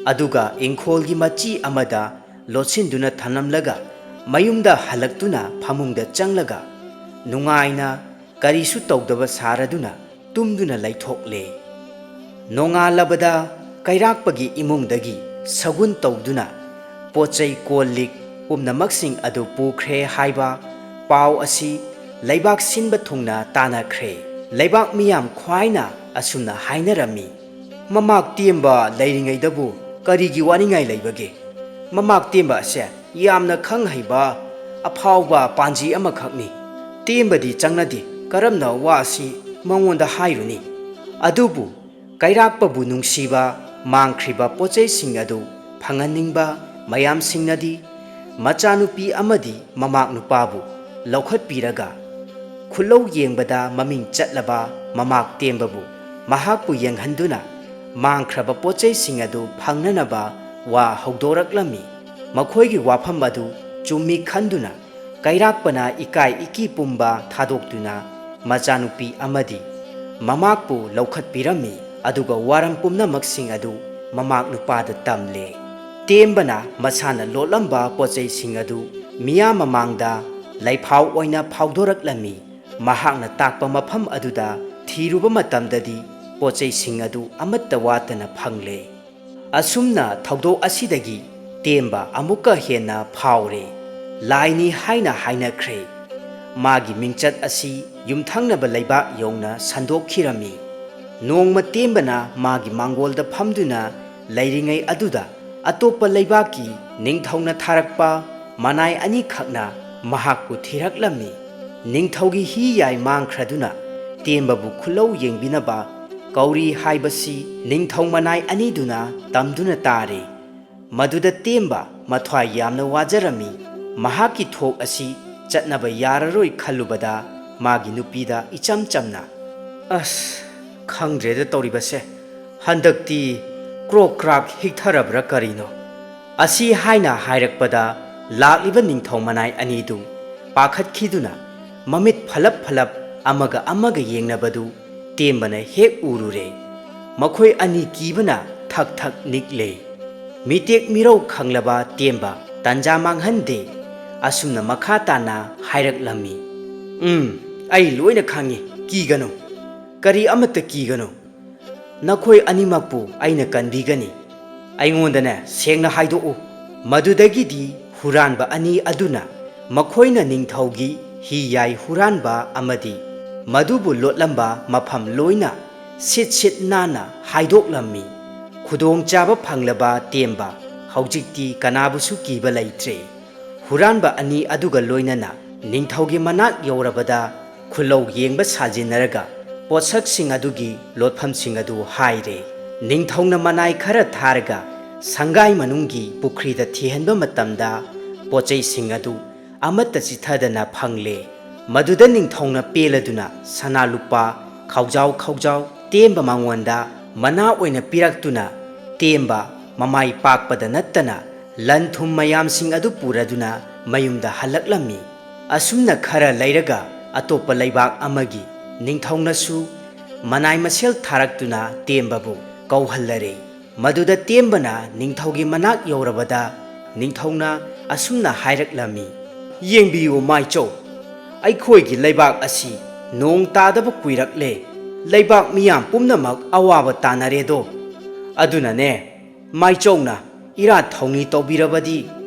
ꯑꯗꯨꯒ ꯏꯪꯈꯣꯜꯒꯤ ꯃꯆꯤ ꯑꯃꯗ ꯂꯣꯠꯁꯤꯟꯗꯨꯅ ꯊꯝꯂꯝꯂꯒ ꯃꯌꯨꯝꯗ ꯍꯜꯂꯛꯇꯨꯅ ꯐꯃꯨꯡꯗ ꯆꯪꯂꯒ ꯅꯨꯡꯉꯥꯏꯅ ꯀꯔꯤꯁꯨ ꯇꯧꯗꯕ ꯁꯥꯔꯗꯨꯅ ꯇꯨꯝꯗꯨꯅ ꯂꯩꯊꯣꯛꯂꯦ꯫ ꯅꯣꯡꯉꯥꯜꯂꯕꯗ ꯀꯩꯔꯥꯛꯄꯒꯤ ꯏꯃꯨꯡꯗꯒꯤ ꯁꯒꯨꯟ ꯇꯧꯗꯨꯅ ꯄꯣꯠ ꯆꯩ ꯀꯣꯜ ꯂꯤꯛ ꯄꯨꯝꯅꯃꯛꯁꯤꯡ ꯑꯗꯨ ꯄꯨꯈ꯭ꯔꯦ ꯍꯥꯏꯕ ꯄꯥꯎ ꯑꯁꯤ ꯂꯩꯕꯥꯛ ꯁꯤꯟꯕ ꯊꯨꯡꯅ ꯇꯥꯅꯈ꯭ꯔꯦ꯫ ꯂꯩꯕꯥꯛ ꯃꯤꯌꯥꯝ ꯈ꯭ꯋꯥꯏꯅ ꯑꯁꯨꯝꯅ ꯍꯥꯏꯅꯔꯝꯃꯤ, "ꯃꯃꯥꯛ ꯇꯦꯝꯕ ꯂꯩꯔꯤꯉꯩꯗꯕꯨ ꯀꯔꯤꯒꯤ ꯋꯥꯅꯤꯡꯉꯥꯏ ꯂꯩꯕꯒꯦ? ꯃꯃꯥꯛ ꯇꯦꯝꯕ ꯑꯁꯦ ꯌꯥꯝꯅ ꯈꯪ ꯍꯩꯕ ꯑꯐꯥꯎꯕ ꯄꯥꯟꯖꯤ ꯑꯃꯈꯛꯅꯤ꯫ ꯇꯦꯝꯕꯗꯤ ꯆꯪꯅꯗꯦ, ꯀꯔꯝꯅ ꯋꯥ ꯑꯁꯤ ꯃꯉꯣꯟꯗ ꯍꯥꯏꯔꯨꯅꯤ?" ꯑꯗꯨꯕꯨ ꯀꯩꯔꯥꯛꯄꯕꯨ ꯅꯨꯡꯁꯤꯕ ꯃꯥꯡꯈ꯭ꯔꯤꯕ ꯄꯣꯠꯆꯩꯁꯤꯡ ꯑꯗꯨ ꯐꯪꯍꯟꯅꯤꯡꯕ ꯃꯌꯥꯝꯁꯤꯡꯅꯗꯤ ꯃꯆꯥꯅꯨꯄꯤ ꯑꯃꯗꯤ ꯃꯃꯥꯛ ꯅꯨꯄꯥꯕꯨ ꯂꯧꯈꯠꯄꯤꯔꯒ ꯈꯨꯜꯂꯧ ꯌꯦꯡꯕꯗ ꯃꯃꯤꯡ ꯆꯠꯂꯕ ꯃꯃꯥꯛ ꯇꯦꯝꯕꯕꯨ ꯃꯍꯥꯛꯄꯨ ꯌꯦꯡꯍꯟꯗꯨꯅ ꯃꯥꯡꯈ꯭ꯔꯕ ꯄꯣꯠꯆꯩꯁꯤꯡ ꯑꯗꯨ ꯐꯪꯅꯅꯕ ꯋꯥ ꯍꯧꯗꯣꯔꯛꯂꯝꯃꯤ꯫ ꯃꯈꯣꯏꯒꯤ ꯋꯥꯐꯝ ꯑꯗꯨ ꯆꯨꯝꯃꯤ ꯈꯟꯗꯨꯅ ꯀꯩꯔꯥꯛꯄꯅ ꯏꯀꯥꯏ ꯏꯀꯤ ꯄꯨꯝꯕ ꯊꯥꯗꯣꯛꯇꯨꯅ ꯃꯆꯥꯅꯨꯄꯤ ꯑꯃꯗꯤ ꯃꯃꯥꯛꯄꯨ ꯂꯧꯈꯠꯄꯤꯔꯝꯃꯤ꯫ ꯑꯗꯨꯒ ꯋꯥꯔꯝ ꯄꯨꯝꯅꯃꯛꯁꯤꯡ ꯑꯗꯨ ꯃꯃꯥꯛ ꯅꯨꯄꯥꯗ ꯇꯝꯂꯦ꯫ ꯇꯦꯝꯕꯅ ꯃꯁꯥꯅ ꯂꯣꯠꯂꯝꯕ ꯄꯣꯠꯆꯩꯁꯤꯡ ꯑꯗꯨ ꯃꯤꯌꯥꯝ ꯃꯃꯥꯡꯗ ꯂꯩꯐꯥꯎ ꯑꯣꯏꯅ ꯐꯥꯎꯗꯣꯔꯛꯂꯝꯃꯤ꯫ ꯃꯍꯥꯛꯅ ꯇꯥꯛꯄ ꯃꯐꯝ ꯑꯗꯨꯗ ꯊꯤꯔꯨꯕ ꯃꯇꯝꯗꯗꯤ ꯄꯣꯠꯆꯩꯁꯤꯡ ꯑꯗꯨ ꯑꯃꯠꯇ ꯋꯥꯠꯇꯅ ꯐꯪꯂꯦ꯫ ꯑꯁꯨꯝꯅ ꯊꯧꯗꯣꯛ ꯑꯁꯤꯗꯒꯤ ꯇꯦꯝꯕ ꯑꯃꯨꯛꯀ ꯍꯦꯟꯅ ꯐꯥꯎꯔꯦ꯫ ꯂꯥꯏꯅꯤ ꯍꯥꯏꯅ ꯍꯥꯏꯅꯈ꯭ꯔꯦ꯫ ꯃꯥꯒꯤ ꯃꯤꯡꯆꯠ ꯑꯁꯤ ꯌꯨꯝꯊꯪꯅꯕ ꯂꯩꯕꯥꯛ ꯌꯧꯅ ꯁꯟꯗꯣꯛꯈꯤꯔꯝꯃꯤ꯫ ꯅꯣꯡꯃ ꯇꯦꯝꯕꯅ ꯃꯥꯒꯤ ꯃꯥꯡꯒꯣꯜꯗ ꯐꯝꯗꯨꯅ ꯂꯩꯔꯤꯉꯩ ꯑꯗꯨꯗ ꯑꯇꯣꯞꯄ ꯂꯩꯕꯥꯛꯀꯤ ꯅꯤꯡꯊꯧꯅ ꯊꯥꯔꯛꯄ ꯃꯅꯥꯏ ꯑꯅꯤꯈꯛꯅ ꯃꯍꯥꯛꯄꯨ ꯊꯤꯔꯛꯂꯝꯃꯤ꯫ ꯅꯤꯡꯊꯧꯒꯤ ꯍꯤ ꯌꯥꯏ ꯃꯥꯡꯈ꯭ꯔꯗꯨꯅ ꯇꯦꯝꯕꯕꯨ ꯈꯨꯜꯂꯧ ꯌꯦꯡꯕꯤꯅꯕ ꯀꯧꯔꯤ ꯍꯥꯏꯕꯁꯤ ꯅꯤꯡꯊꯧ ꯃꯅꯥꯏ ꯑꯅꯤꯗꯨꯅ ꯇꯝꯗꯨꯅ ꯇꯥꯔꯤ꯫ ꯃꯗꯨꯗ ꯇꯦꯝꯕ ꯃꯊ꯭ꯋꯥꯏ ꯌꯥꯝꯅ ꯋꯥꯖꯔꯝꯃꯤ꯫ ꯃꯍꯥꯛꯀꯤ ꯊꯣꯛ ꯑꯁꯤ ꯆꯠꯅꯕ ꯌꯥꯔꯔꯣꯏ ꯈꯜꯂꯨꯕꯗ ꯃꯥꯒꯤ ꯅꯨꯄꯤꯗ ꯏꯆꯝ ꯆꯝꯅ, "ꯑꯁ, ꯈꯪꯗ꯭ꯔꯦꯗ ꯇꯧꯔꯤꯕꯁꯦ, ꯍꯟꯗꯛꯇꯤ ꯀ꯭ꯔꯣꯛ ꯀ꯭ꯔꯥꯛ ꯍꯤꯛꯊꯔꯕ꯭ꯔꯥ ꯀꯔꯤꯅꯣ?" ꯑꯁꯤ ꯍꯥꯏꯅ ꯍꯥꯏꯔꯛꯄꯗ ꯂꯥꯛꯂꯤꯕ ꯅꯤꯡꯊꯧ ꯃꯅꯥꯏ ꯑꯅꯤꯗꯨ ꯄꯥꯈꯠꯈꯤꯗꯨꯅ ꯃꯃꯤꯠ ꯐꯂꯞ ꯐꯂꯞ ꯑꯃꯒ ꯑꯃꯒ ꯌꯦꯡꯅꯕꯗꯨ ꯇꯦꯝꯕꯅ ꯍꯦꯛ ꯎꯔꯨꯔꯦ꯫ ꯃꯈꯣꯏ ꯑꯅꯤ ꯀꯤꯕꯅ ꯊꯛ ꯊꯛ ꯅꯤꯛꯂꯦ꯫ ꯃꯤꯇꯦꯛ ꯃꯤꯔꯧ ꯈꯪꯂꯕ ꯇꯦꯝꯕ ꯇꯟꯖꯥ ꯃꯥꯡꯍꯟꯗꯦ꯫ ꯑꯁꯨꯝꯅ ꯃꯈꯥ ꯇꯥꯅ ꯍꯥꯏꯔꯛꯂꯝꯃꯤ, "ꯎꯝ, ꯑꯩ ꯂꯣꯏꯅ ꯈꯪꯏ꯫ ꯀꯤꯒꯅꯨ, ꯀꯔꯤ ꯑꯃꯠꯇ ꯀꯤꯒꯅꯨ꯫ ꯅꯈꯣꯏ ꯑꯅꯤꯃꯛꯄꯨ ꯑꯩꯅ ꯀꯟꯕꯤꯒꯅꯤ꯫ ꯑꯩꯉꯣꯟꯗꯅꯦ ꯁꯦꯡꯅ ꯍꯥꯏꯗꯣꯛꯎ꯫" ꯃꯗꯨꯗꯒꯤꯗꯤ ꯍꯨꯔꯥꯟꯕ ꯑꯅꯤ ꯑꯗꯨꯅ ꯃꯈꯣꯏꯅ ꯅꯤꯡꯊꯧꯒꯤ ꯍꯤ ꯌꯥꯏ ꯍꯨꯔꯥꯟꯕ ꯑꯃꯗꯤ ꯃꯗꯨꯕꯨ ꯂꯣꯠꯂꯝꯕ ꯃꯐꯝ ꯂꯣꯏꯅ ꯁꯤꯠ ꯁꯤꯠ ꯅꯥꯟꯅ ꯍꯥꯏꯗꯣꯛꯂꯝꯃꯤ꯫ ꯈꯨꯗꯣꯡꯆꯥꯕ ꯐꯪꯂꯕ ꯇꯦꯝꯕ ꯍꯧꯖꯤꯛꯇꯤ ꯀꯅꯥꯕꯨꯁꯨ ꯀꯤꯕ ꯂꯩꯇ꯭ꯔꯦ꯫ ꯍꯨꯔꯥꯟꯕ ꯑꯅꯤ ꯑꯗꯨꯒ ꯂꯣꯏꯅꯅ ꯅꯤꯡꯊꯧꯒꯤ ꯃꯅꯥꯛ ꯌꯧꯔꯕꯗ ꯈꯨꯜꯂꯧ ꯌꯦꯡꯕ ꯁꯥꯖꯤꯟꯅꯔꯒ ꯄꯣꯠꯁꯛꯁꯤꯡ ꯑꯗꯨꯒꯤ ꯂꯣꯠꯐꯝꯁꯤꯡ ꯑꯗꯨ ꯍꯥꯏꯔꯦ꯫ ꯅꯤꯡꯊꯧꯅ ꯃꯅꯥꯏ ꯈꯔ ꯊꯥꯔꯒ ꯁꯪꯒꯥꯏ ꯃꯅꯨꯡꯒꯤ ꯄꯨꯈ꯭ꯔꯤꯗ ꯊꯤꯍꯟꯕ ꯃꯇꯝꯗ ꯄꯣꯠꯆꯩꯁꯤꯡ ꯑꯗꯨ ꯑꯃꯠꯇ ꯆꯤꯊꯗꯅ ꯐꯪꯂꯦ꯫ ꯃꯗꯨꯗ ꯅꯤꯡꯊꯧꯅ ꯄꯦꯜꯂꯗꯨꯅ ꯁꯅꯥ ꯂꯨꯄꯥ ꯈꯥꯎꯖꯥꯎ ꯈꯥꯎꯖꯥꯎ ꯇꯦꯝꯕ ꯃꯉꯣꯟꯗ ꯃꯅꯥ ꯑꯣꯏꯅ ꯄꯤꯔꯛꯇꯨꯅ ꯇꯦꯝꯕ ꯃꯃꯥꯏ ꯄꯥꯛꯄꯗ ꯅꯠꯇꯅ ꯂꯟ ꯊꯨꯝ ꯃꯌꯥꯝꯁꯤꯡ ꯑꯗꯨ ꯄꯨꯔꯗꯨꯅ ꯃꯌꯨꯝꯗ ꯍꯜꯂꯛꯂꯝꯃꯤ꯫ ꯑꯁꯨꯝꯅ ꯈꯔ ꯂꯩꯔꯒ ꯑꯇꯣꯞꯄ ꯂꯩꯕꯥꯛ ꯑꯃꯒꯤ ꯅꯤꯡꯊꯧꯅꯁꯨ ꯃꯅꯥꯏ ꯃꯁꯦꯜ ꯊꯥꯔꯛꯇꯨꯅ ꯇꯦꯝꯕꯕꯨ ꯀꯧꯍꯜꯂꯔꯦ꯫ ꯃꯗꯨꯗ ꯇꯦꯝꯕꯅ ꯅꯤꯡꯊꯧꯒꯤ ꯃꯅꯥꯛ ꯌꯧꯔꯕꯗ ꯅꯤꯡꯊꯧꯅ ꯑꯁꯨꯝꯅ ꯍꯥꯏꯔꯛꯂꯝꯃꯤ, "ꯌꯦꯡꯕꯤꯌꯨ ꯃꯥꯏꯆꯧ, ꯑꯩꯈꯣꯏꯒꯤ ꯂꯩꯕꯥꯛ ꯑꯁꯤ ꯅꯣꯡ ꯇꯥꯗꯕ ꯀꯨꯏꯔꯛꯂꯦ꯫ ꯂꯩꯕꯥꯛ ꯃꯤꯌꯥꯝ ꯄꯨꯝꯅꯃꯛ ꯑꯋꯥꯕ ꯇꯥꯅꯔꯦꯗꯣ꯫ ꯑꯗꯨꯅꯅꯦ, ꯃꯥꯏꯆꯧꯅ ꯏꯔꯥꯠ ꯊꯧꯅꯤ ꯇꯧꯕꯤꯔꯕꯗꯤ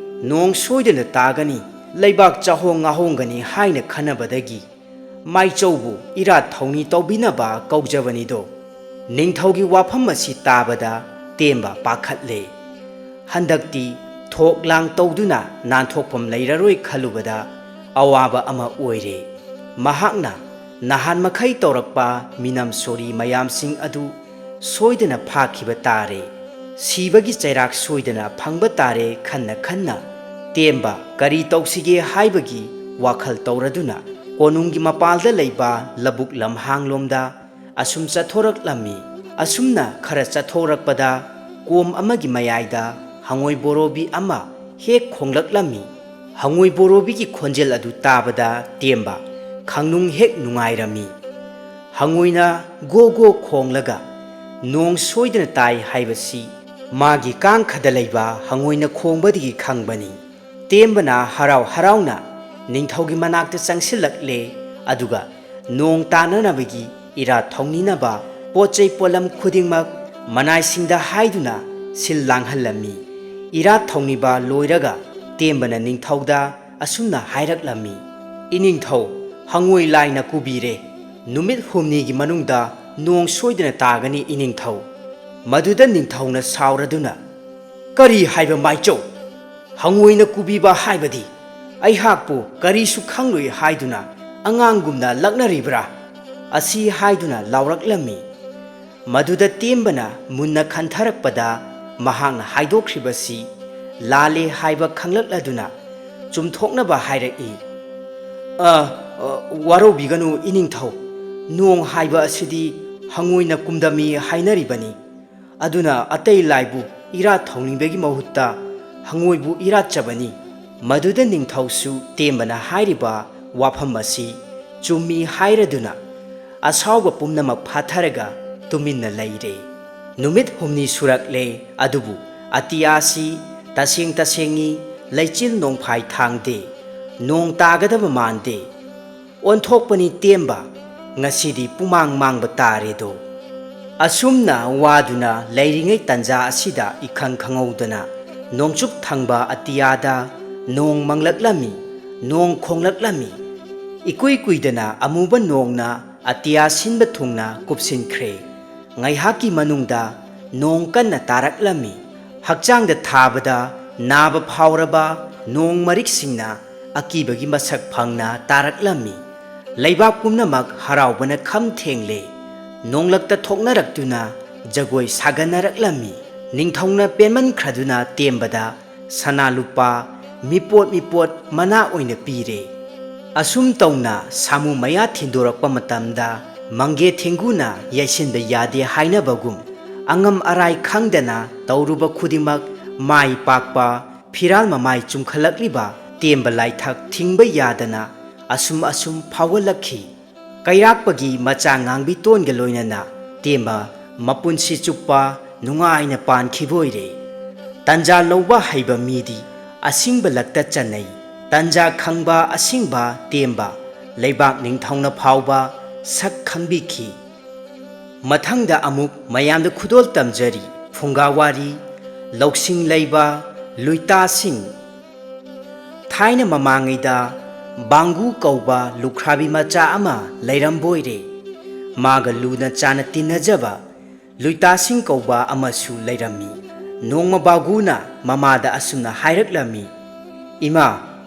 ꯅꯣꯡ ꯁꯣꯏꯗꯅ ꯇꯥꯒꯅꯤ, ꯂꯩꯕꯥꯛ ꯆꯥꯍꯣꯡ ꯉꯥꯍꯣꯡꯒꯅꯤ ꯍꯥꯏꯅ ꯈꯟꯅꯕꯗꯒꯤ ꯃꯥꯏꯆꯧꯕꯨ ꯏꯔꯥꯠ ꯊꯧꯅꯤ ꯇꯧꯕꯤꯅꯕ ꯀꯧꯖꯕꯅꯤꯗꯣ꯫" ꯅꯤꯡꯊꯧꯒꯤ ꯋꯥꯐꯝ ꯑꯁꯤ ꯇꯥꯕꯗ ꯇꯦꯝꯕ ꯄꯥꯈꯠꯂꯦ꯫ ꯍꯟꯗꯛꯇꯤ ꯊꯣꯛ ꯂꯥꯡ ꯇꯧꯗꯨꯅ ꯅꯥꯟꯊꯣꯛꯐꯝ ꯂꯩꯔꯔꯣꯏ ꯈꯜꯂꯨꯕꯗ ꯑꯋꯥꯕ ꯑꯃ ꯑꯣꯏꯔꯦ꯫ ꯃꯍꯥꯛꯅ ꯅꯍꯥꯟ ꯃꯈꯩ ꯇꯧꯔꯛꯄ ꯃꯤꯅꯝ ꯁꯣꯔꯤ ꯃꯌꯥꯝꯁꯤꯡ ꯑꯗꯨ ꯁꯣꯏꯗꯅ ꯐꯥꯈꯤꯕ ꯇꯥꯔꯦ꯫ ꯁꯤꯕꯒꯤ ꯆꯩꯔꯥꯛ ꯁꯣꯏꯗꯅ ꯐꯪꯕ ꯇꯥꯔꯦ ꯈꯟꯅ ꯈꯟꯅ ꯇꯦꯝꯕ ꯀꯔꯤ ꯇꯧꯁꯤꯒꯦ ꯍꯥꯏꯕꯒꯤ ꯋꯥꯈꯜ ꯇꯧꯔꯗꯨꯅ ꯀꯣꯅꯨꯡꯒꯤ ꯃꯄꯥꯜꯗ ꯂꯩꯕ ꯂꯧꯕꯨꯛ ꯂꯝꯍꯥꯡꯂꯣꯝꯗ ꯑꯁꯨꯝ ꯆꯠꯊꯣꯔꯛꯂꯝꯃꯤ꯫ ꯑꯁꯨꯝꯅ ꯈꯔ ꯆꯠꯊꯣꯔꯛꯄꯗ ꯀꯣꯝ ꯑꯃꯒꯤ ꯃꯌꯥꯏꯗ ꯍꯉꯣꯏ ꯕꯣꯔꯣꯕꯤ ꯑꯃ ꯍꯦꯛ ꯈꯣꯡꯂꯛꯂꯝꯃꯤ꯫ ꯍꯉꯣꯏ ꯕꯣꯔꯣꯕꯤꯒꯤ ꯈꯣꯟꯖꯦꯜ ꯑꯗꯨ ꯇꯥꯕꯗ ꯇꯦꯝꯕ ꯈꯪꯅꯨꯡ ꯍꯦꯛ ꯅꯨꯡꯉꯥꯏꯔꯝꯃꯤ꯫ ꯍꯉꯣꯏꯅ ꯒꯣ ꯒꯣ ꯈꯣꯡꯂꯒ ꯅꯣꯡ ꯁꯣꯏꯗꯅ ꯇꯥꯏ ꯍꯥꯏꯕꯁꯤ ꯃꯥꯒꯤ ꯀꯥꯡꯈꯗ ꯂꯩꯕ ꯍꯉꯣꯏꯅ ꯈꯣꯡꯕꯗꯒꯤ ꯈꯪꯕꯅꯤ꯫ ꯇꯦꯝꯕꯅ ꯍꯔꯥꯎ ꯍꯔꯥꯎꯅ ꯅꯤꯡꯊꯧꯒꯤ ꯃꯅꯥꯛꯇ ꯆꯪꯁꯤꯜꯂꯛꯂꯦ, ꯑꯗꯨꯒ ꯅꯣꯡ ꯇꯥꯅꯅꯕꯒꯤ ꯏꯔꯥꯠ ꯊꯧꯅꯤꯅꯕ ꯄꯣꯠ ꯆꯩ ꯄꯣꯠꯂꯝ ꯈꯨꯗꯤꯡꯃꯛ ꯃꯅꯥꯏꯁꯤꯡꯗ ꯍꯥꯏꯗꯨꯅ ꯁꯤꯜ ꯂꯥꯡꯍꯜꯂꯝꯃꯤ꯫ ꯏꯔꯥꯠ ꯊꯧꯅꯤꯕ ꯂꯣꯏꯔꯒ ꯇꯦꯝꯕꯅ ꯅꯤꯡꯊꯧꯗ ꯑꯁꯨꯝꯅ ꯍꯥꯏꯔꯛꯂꯝꯃꯤ, "ꯏꯅꯤꯡꯊꯧ, ꯍꯉꯣꯏ ꯂꯥꯏꯅ ꯀꯨꯕꯤꯔꯦ꯫ ꯅꯨꯃꯤꯠ ꯍꯨꯝꯅꯤꯒꯤ ꯃꯅꯨꯡꯗ ꯅꯣꯡ ꯁꯣꯏꯗꯅ ꯇꯥꯒꯅꯤ, ꯏꯅꯤꯡꯊꯧ꯫" ꯃꯗꯨꯗ ꯅꯤꯡꯊꯧꯅ ꯁꯥꯎꯔꯗꯨꯅ, "ꯀꯔꯤ ꯍꯥꯏꯕ ꯃꯥꯏꯆꯧ? ꯍꯉꯣꯏꯅ ꯀꯨꯕꯤꯕ ꯍꯥꯏꯕꯗꯤ ꯑꯩꯍꯥꯛꯄꯨ ꯀꯔꯤꯁꯨ ꯈꯪꯂꯣꯏ ꯍꯥꯏꯗꯨꯅ ꯑꯉꯥꯡꯒꯨꯝꯅ ꯂꯛꯅꯔꯤꯕ꯭ꯔꯥ?" ꯑꯁꯤ ꯍꯥꯏꯗꯨꯅ ꯂꯥꯎꯔꯛꯂꯝꯃꯤ꯫ ꯃꯗꯨꯗ ꯇꯦꯝꯕꯅ ꯃꯨꯟꯅ ꯈꯟꯊꯔꯛꯄꯗ ꯃꯍꯥꯛꯅ ꯍꯥꯏꯗꯣꯛꯈ꯭ꯔꯤꯕꯁꯤ ꯂꯥꯜꯂꯦ ꯍꯥꯏꯕ ꯈꯪꯂꯛꯂꯗꯨꯅ ꯆꯨꯝꯊꯣꯛꯅꯕ ꯍꯥꯏꯔꯛꯏ, "ꯑ, ꯑ, ꯋꯥꯔꯧꯕꯤꯒꯅꯨ ꯏꯅꯤꯡꯊꯧ, ꯅꯣꯡ ꯍꯥꯏꯕ ꯑꯁꯤꯗꯤ ꯍꯉꯣꯏꯅ ꯀꯨꯝꯗꯝꯃꯤ ꯍꯥꯏꯅꯔꯤꯕꯅꯤ꯫ ꯑꯗꯨꯅ ꯑꯇꯩ ꯂꯥꯏꯕꯨ ꯏꯔꯥꯠ ꯊꯧꯅꯤꯡꯕꯒꯤ ꯃꯍꯨꯠꯇ ꯍꯉꯣꯏꯕꯨ ꯏꯔꯥꯠꯆꯕꯅꯤ꯫" ꯃꯗꯨꯗ ꯅꯤꯡꯊꯧꯁꯨ ꯇꯦꯝꯕꯅ ꯍꯥꯏꯔꯤꯕ ꯋꯥꯐꯝ ꯑꯁꯤ ꯆꯨꯝꯃꯤ ꯍꯥꯏꯔꯗꯨꯅ ꯑꯁꯥꯎꯕ ꯄꯨꯝꯅꯃꯛ ꯐꯥꯊꯔꯒ ꯇꯨꯃꯤꯟꯅ ꯂꯩꯔꯦ꯫ ꯅꯨꯃꯤꯠ ꯍꯨꯝꯅꯤ ꯁꯨꯔꯛꯂꯦ, ꯑꯗꯨꯕꯨ ꯑꯇꯤꯌꯥꯁꯤ ꯇꯁꯦꯡ ꯇꯁꯦꯡꯉꯤ, ꯂꯩꯆꯤꯜ ꯅꯣꯡꯐꯥꯏ ꯊꯥꯡꯗꯦ, ꯅꯣꯡ ꯇꯥꯒꯗꯕ ꯃꯥꯟꯗꯦ꯫ ꯑꯣꯟꯊꯣꯛꯄꯅꯤ ꯇꯦꯝꯕ, ꯉꯁꯤꯗꯤ ꯄꯨꯃꯥꯡ ꯃꯥꯡꯕ ꯇꯥꯔꯦꯗꯣ꯫ ꯑꯁꯨꯝꯅ ꯋꯥꯗꯨꯅ ꯂꯩꯔꯤꯉꯩ ꯇꯟꯖꯥ ꯑꯁꯤꯗ ꯏꯈꯪ ꯈꯪꯍꯧꯗꯅ ꯅꯣꯡꯆꯨꯞ ꯊꯪꯕ ꯑꯇꯤꯌꯥꯗ ꯅꯣꯡ ꯃꯪꯂꯛꯂꯝꯃꯤ, ꯅꯣꯡ ꯈꯣꯡꯂꯛꯂꯝꯃꯤ꯫ ꯏꯀꯨꯏ ꯀꯨꯏꯗꯅ ꯑꯃꯨꯕ ꯅꯣꯡꯅ ꯑꯇꯤꯌꯥ ꯁꯤꯟꯕ ꯊꯨꯡꯅ ꯀꯨꯞꯁꯤꯟꯈ꯭ꯔꯦ꯫ ꯉꯥꯏꯍꯥꯛꯀꯤ ꯃꯅꯨꯡꯗ ꯅꯣꯡ ꯀꯟꯅ ꯇꯥꯔꯛꯂꯝꯃꯤ꯫ ꯍꯛꯆꯥꯡꯗ ꯊꯥꯕꯗ ꯅꯥꯕ ꯐꯥꯎꯔꯕ ꯅꯣꯡ ꯃꯔꯤꯛꯁꯤꯡꯅ ꯑꯀꯤꯕꯒꯤ ꯃꯁꯛ ꯐꯪꯅ ꯇꯥꯔꯛꯂꯝꯃꯤ꯫ ꯂꯩꯕꯥꯛ ꯄꯨꯝꯅꯃꯛ ꯍꯔꯥꯎꯕꯅ ꯈꯝ ꯊꯦꯡꯂꯦ꯫ ꯅꯣꯡꯂꯛꯇ ꯊꯣꯛꯅꯔꯛꯇꯨꯅ ꯖꯒꯣꯏ ꯁꯥꯒꯟꯅꯔꯛꯂꯝꯃꯤ꯫ ꯅꯤꯡꯊꯧꯅ ꯄꯦꯟꯃꯟꯈ꯭ꯔꯗꯨꯅ ꯇꯦꯝꯕꯗ ꯁꯅꯥ ꯂꯨꯄꯥ ꯃꯤꯄꯣꯠ ꯃꯤꯄꯣꯠ ꯃꯅꯥ ꯑꯣꯏꯅ ꯄꯤꯔꯦ꯫ ꯑꯁꯨꯝ ꯇꯧꯅ ꯁꯥꯃꯨ ꯃꯌꯥ ꯊꯤꯟꯗꯣꯔꯛꯄ ꯃꯇꯝꯗ ꯃꯪꯒꯦ ꯊꯦꯡꯒꯨꯅ ꯌꯩꯁꯤꯟꯕ ꯌꯥꯗꯦ ꯍꯥꯏꯅꯕꯒꯨꯝ, ꯑꯉꯝ ꯑꯔꯥꯏ ꯈꯪꯗꯅ ꯇꯧꯔꯨꯕ ꯈꯨꯗꯤꯡꯃꯛ ꯃꯥꯏ ꯄꯥꯛꯄ ꯐꯤꯔꯥꯜ ꯃꯃꯥꯏ ꯆꯨꯝꯈꯠꯂꯛꯂꯤꯕ ꯇꯦꯝꯕ ꯂꯥꯏꯊꯛ ꯊꯤꯡꯕ ꯌꯥꯗꯅ ꯑꯁꯨꯝ ꯑꯁꯨꯝ ꯐꯥꯎꯒꯠꯂꯛꯈꯤ꯫ ꯀꯩꯔꯥꯛꯄꯒꯤ ꯃꯆꯥ ꯉꯥꯡꯕꯤ ꯇꯣꯟꯒ ꯂꯣꯏꯅꯅ ꯇꯦꯝꯕ ꯃꯄꯨꯟꯁꯤ ꯆꯨꯞꯄ ꯅꯨꯡꯉꯥꯏꯅ ꯄꯥꯟꯈꯤꯕ ꯑꯣꯏꯔꯦ꯫ ꯇꯟꯖꯥ ꯂꯧꯕ ꯍꯩꯕ ꯃꯤꯗꯤ ꯑꯁꯤꯡꯕ ꯂꯛꯇ ꯆꯟꯅꯩ꯫ ꯇꯟꯖꯥ ꯈꯪꯕ ꯑꯁꯤꯡꯕ ꯇꯦꯝꯕ ꯂꯩꯕꯥꯛ ꯅꯤꯡꯊꯧꯅ ꯐꯥꯎꯕ ꯁꯛ ꯈꯪꯕꯤꯈꯤ꯫ ꯃꯊꯪꯗ ꯑꯃꯨꯛ ꯃꯌꯥꯝꯗ ꯈꯨꯗꯣꯜ ꯇꯝꯖꯔꯤ꯫ ꯐꯨꯡꯒꯥ ꯋꯥꯔꯤ, ꯂꯧꯁꯤꯡ ꯂꯩꯕ ꯂꯨꯏꯇꯥꯁꯤꯡ꯫ ꯊꯥꯏꯅ ꯃꯃꯥꯡꯉꯩꯗ ꯕꯥꯡꯒꯨ ꯀꯧꯕ ꯂꯨꯈ꯭ꯔꯥꯕꯤ ꯃꯆꯥ ꯑꯃ ꯂꯩꯔꯝꯕꯣꯏꯔꯦ꯫ ꯃꯥꯒ ꯂꯨꯅ ꯆꯥꯅ ꯇꯤꯟꯅꯖꯕ ꯂꯨꯏꯇꯥꯁꯤꯡ ꯀꯧꯕ ꯑꯃꯁꯨ ꯂꯩꯔꯝꯃꯤ꯫ ꯅꯣꯡꯃ ꯕꯥꯒꯨꯅ ꯃꯃꯥꯗ ꯑꯁꯨꯝꯅ ꯍꯥꯏꯔꯛꯂꯝꯃꯤ, "ꯏꯃꯥ,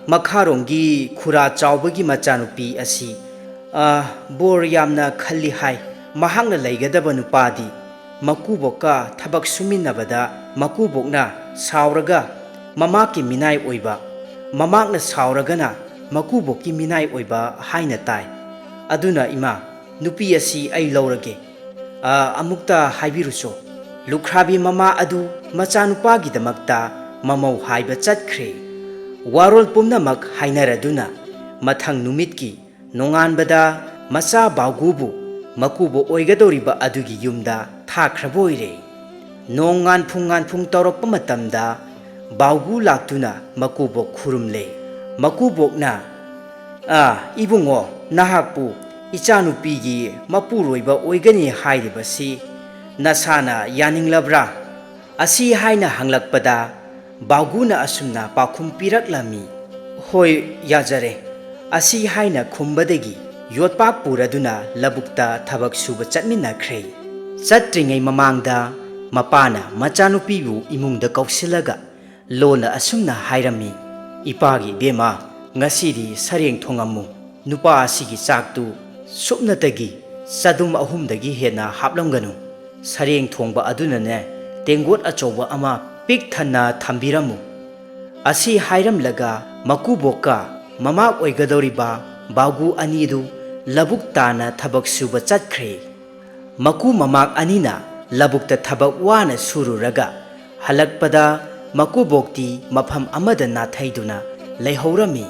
ꯃꯈꯥꯔꯣꯝꯒꯤ ꯈꯨꯔꯥ ꯆꯥꯎꯕꯒꯤ ꯃꯆꯥꯅꯨꯄꯤ ꯑꯁꯤ, ꯑ, ꯕꯣꯔ ꯌꯥꯝꯅ ꯈꯜꯂꯤ ꯍꯥꯏ꯫ ꯃꯍꯥꯛꯅ ꯂꯩꯒꯗꯕ ꯅꯨꯄꯥꯗꯤ ꯃꯀꯨꯕꯣꯛꯀ ꯊꯕꯛ ꯁꯨꯃꯤꯟꯅꯕꯗ ꯃꯀꯨꯕꯣꯛꯅ ꯁꯥꯎꯔꯒ ꯃꯃꯥꯛꯀꯤ ꯃꯤꯅꯥꯏ ꯑꯣꯏꯕ, ꯃꯃꯥꯛꯅ ꯁꯥꯎꯔꯒꯅ ꯃꯀꯨꯕꯣꯛꯀꯤ ꯃꯤꯅꯥꯏ ꯑꯣꯏꯕ ꯍꯥꯏꯅ ꯇꯥꯏ꯫ ꯑꯗꯨꯅ ꯏꯃꯥ, ꯅꯨꯄꯤ ꯑꯁꯤ ꯑꯩ ꯂꯧꯔꯒꯦ꯫ ꯑ, ꯑꯃꯨꯛꯇ ꯍꯥꯏꯕꯤꯔꯨꯆꯣ꯫" ꯂꯨꯈ꯭ꯔꯥꯕꯤ ꯃꯃꯥ ꯑꯗꯨ ꯃꯆꯥꯅꯨꯄꯥꯒꯤꯗꯃꯛꯇ ꯃꯃꯧ ꯍꯥꯏꯕ ꯆꯠꯈ꯭ꯔꯦ꯫ ꯋꯥꯔꯣꯜ ꯄꯨꯝꯅꯃꯛ ꯍꯥꯏꯅꯔꯗꯨꯅ ꯃꯊꯪ ꯅꯨꯃꯤꯠꯀꯤ ꯅꯣꯡꯉꯥꯟꯕꯗ ꯃꯆꯥ ꯕꯥꯎꯒꯨꯕꯨ ꯃꯀꯨꯕꯣꯛ ꯑꯣꯏꯒꯗꯧꯔꯤꯕ ꯑꯗꯨꯒꯤ ꯌꯨꯝꯗ ꯊꯥꯈ꯭ꯔꯕ ꯑꯣꯏꯔꯦ꯫ ꯅꯣꯡ ꯉꯥꯟꯐꯨꯡ ꯉꯥꯟꯐꯨꯡ ꯇꯧꯔꯛꯄ ꯃꯇꯝꯗ ꯕꯥꯎꯒꯨ ꯂꯥꯛꯇꯨꯅ ꯃꯀꯨꯕꯣꯛ ꯈꯨꯔꯨꯝꯂꯦ꯫ ꯃꯀꯨꯕꯣꯛꯅ, "ꯑꯥ, ꯏꯕꯨꯡꯉꯣ, ꯅꯍꯥꯛꯄꯨ ꯏꯆꯥꯅꯨꯄꯤꯒꯤ ꯃꯄꯨꯔꯣꯏꯕ ꯑꯣꯏꯒꯅꯤ ꯍꯥꯏꯔꯤꯕꯁꯤ ꯅꯁꯥꯅ ꯌꯥꯅꯤꯡꯂꯕ꯭ꯔꯥ?" ꯑꯁꯤ ꯍꯥꯏꯅ ꯍꯪꯂꯛꯄꯗ ꯕꯥꯎꯒꯨꯅ ꯑꯁꯨꯝꯅ ꯄꯥꯎꯈꯨꯝ ꯄꯤꯔꯛꯂꯝꯃꯤ, "ꯍꯣꯏ, ꯌꯥꯖꯔꯦ꯫" ꯑꯁꯤ ꯍꯥꯏꯅ ꯈꯨꯝꯕꯗꯒꯤ ꯌꯣꯠꯄꯥꯛ ꯄꯨꯔꯗꯨꯅ ꯂꯧꯕꯨꯛꯇ ꯊꯕꯛ ꯁꯨꯕ ꯆꯠꯃꯤꯟꯅꯈ꯭ꯔꯦ꯫ ꯆꯠꯇ꯭ꯔꯤꯉꯩ ꯃꯃꯥꯡꯗ ꯃꯄꯥꯅ ꯃꯆꯥꯅꯨꯄꯤꯕꯨ ꯏꯃꯨꯡꯗ ꯀꯧꯁꯤꯜꯂꯒ ꯂꯣꯟꯅ ꯑꯁꯨꯝꯅ ꯍꯥꯏꯔꯝꯃꯤ, "ꯏꯄꯥꯒꯤ ꯏꯕꯦꯝꯃ, ꯉꯁꯤꯗꯤ ꯁꯔꯦꯡ ꯊꯣꯡꯉꯝꯃꯨ꯫ ꯅꯨꯄꯥ ꯑꯁꯤꯒꯤ ꯆꯥꯛꯇꯨ ꯁꯨꯞꯅꯇꯒꯤ ꯆꯗꯨꯝ ꯑꯍꯨꯝꯗꯒꯤ ꯍꯦꯟꯅ ꯍꯥꯞꯂꯝꯒꯅꯨ꯫ ꯁꯔꯦꯡ ꯊꯣꯡꯕ ꯑꯗꯨꯅꯅꯦ, ꯇꯦꯡꯒꯣꯠ ꯑꯆꯧꯕ ꯑꯃ ꯄꯤꯛ ꯊꯟꯅ ꯊꯝꯕꯤꯔꯝꯃꯨ꯫" ꯑꯁꯤ ꯍꯥꯏꯔꯝꯂꯒ ꯃꯀꯨꯕꯣꯛꯀ ꯃꯃꯥ ꯑꯣꯏꯒꯗꯧꯔꯤꯕ ꯕꯥꯎꯒꯨ ꯑꯅꯤꯗꯨ ꯂꯧꯕꯨꯛ ꯇꯥꯟꯅ ꯊꯕꯛ ꯁꯨꯕ ꯆꯠꯈ꯭ꯔꯦ꯫ ꯃꯀꯨ ꯃꯃꯥꯛ ꯑꯅꯤꯅ ꯂꯧꯕꯨꯛꯇ ꯊꯕꯛ ꯋꯥꯅ ꯁꯨꯔꯨꯔꯒ ꯍꯜꯂꯛꯄꯗ ꯃꯀꯨꯕꯣꯛꯇꯤ ꯃꯐꯝ ꯑꯃꯗ ꯅꯥꯊꯩꯗꯨꯅ ꯂꯩꯍꯧꯔꯝꯃꯤ꯫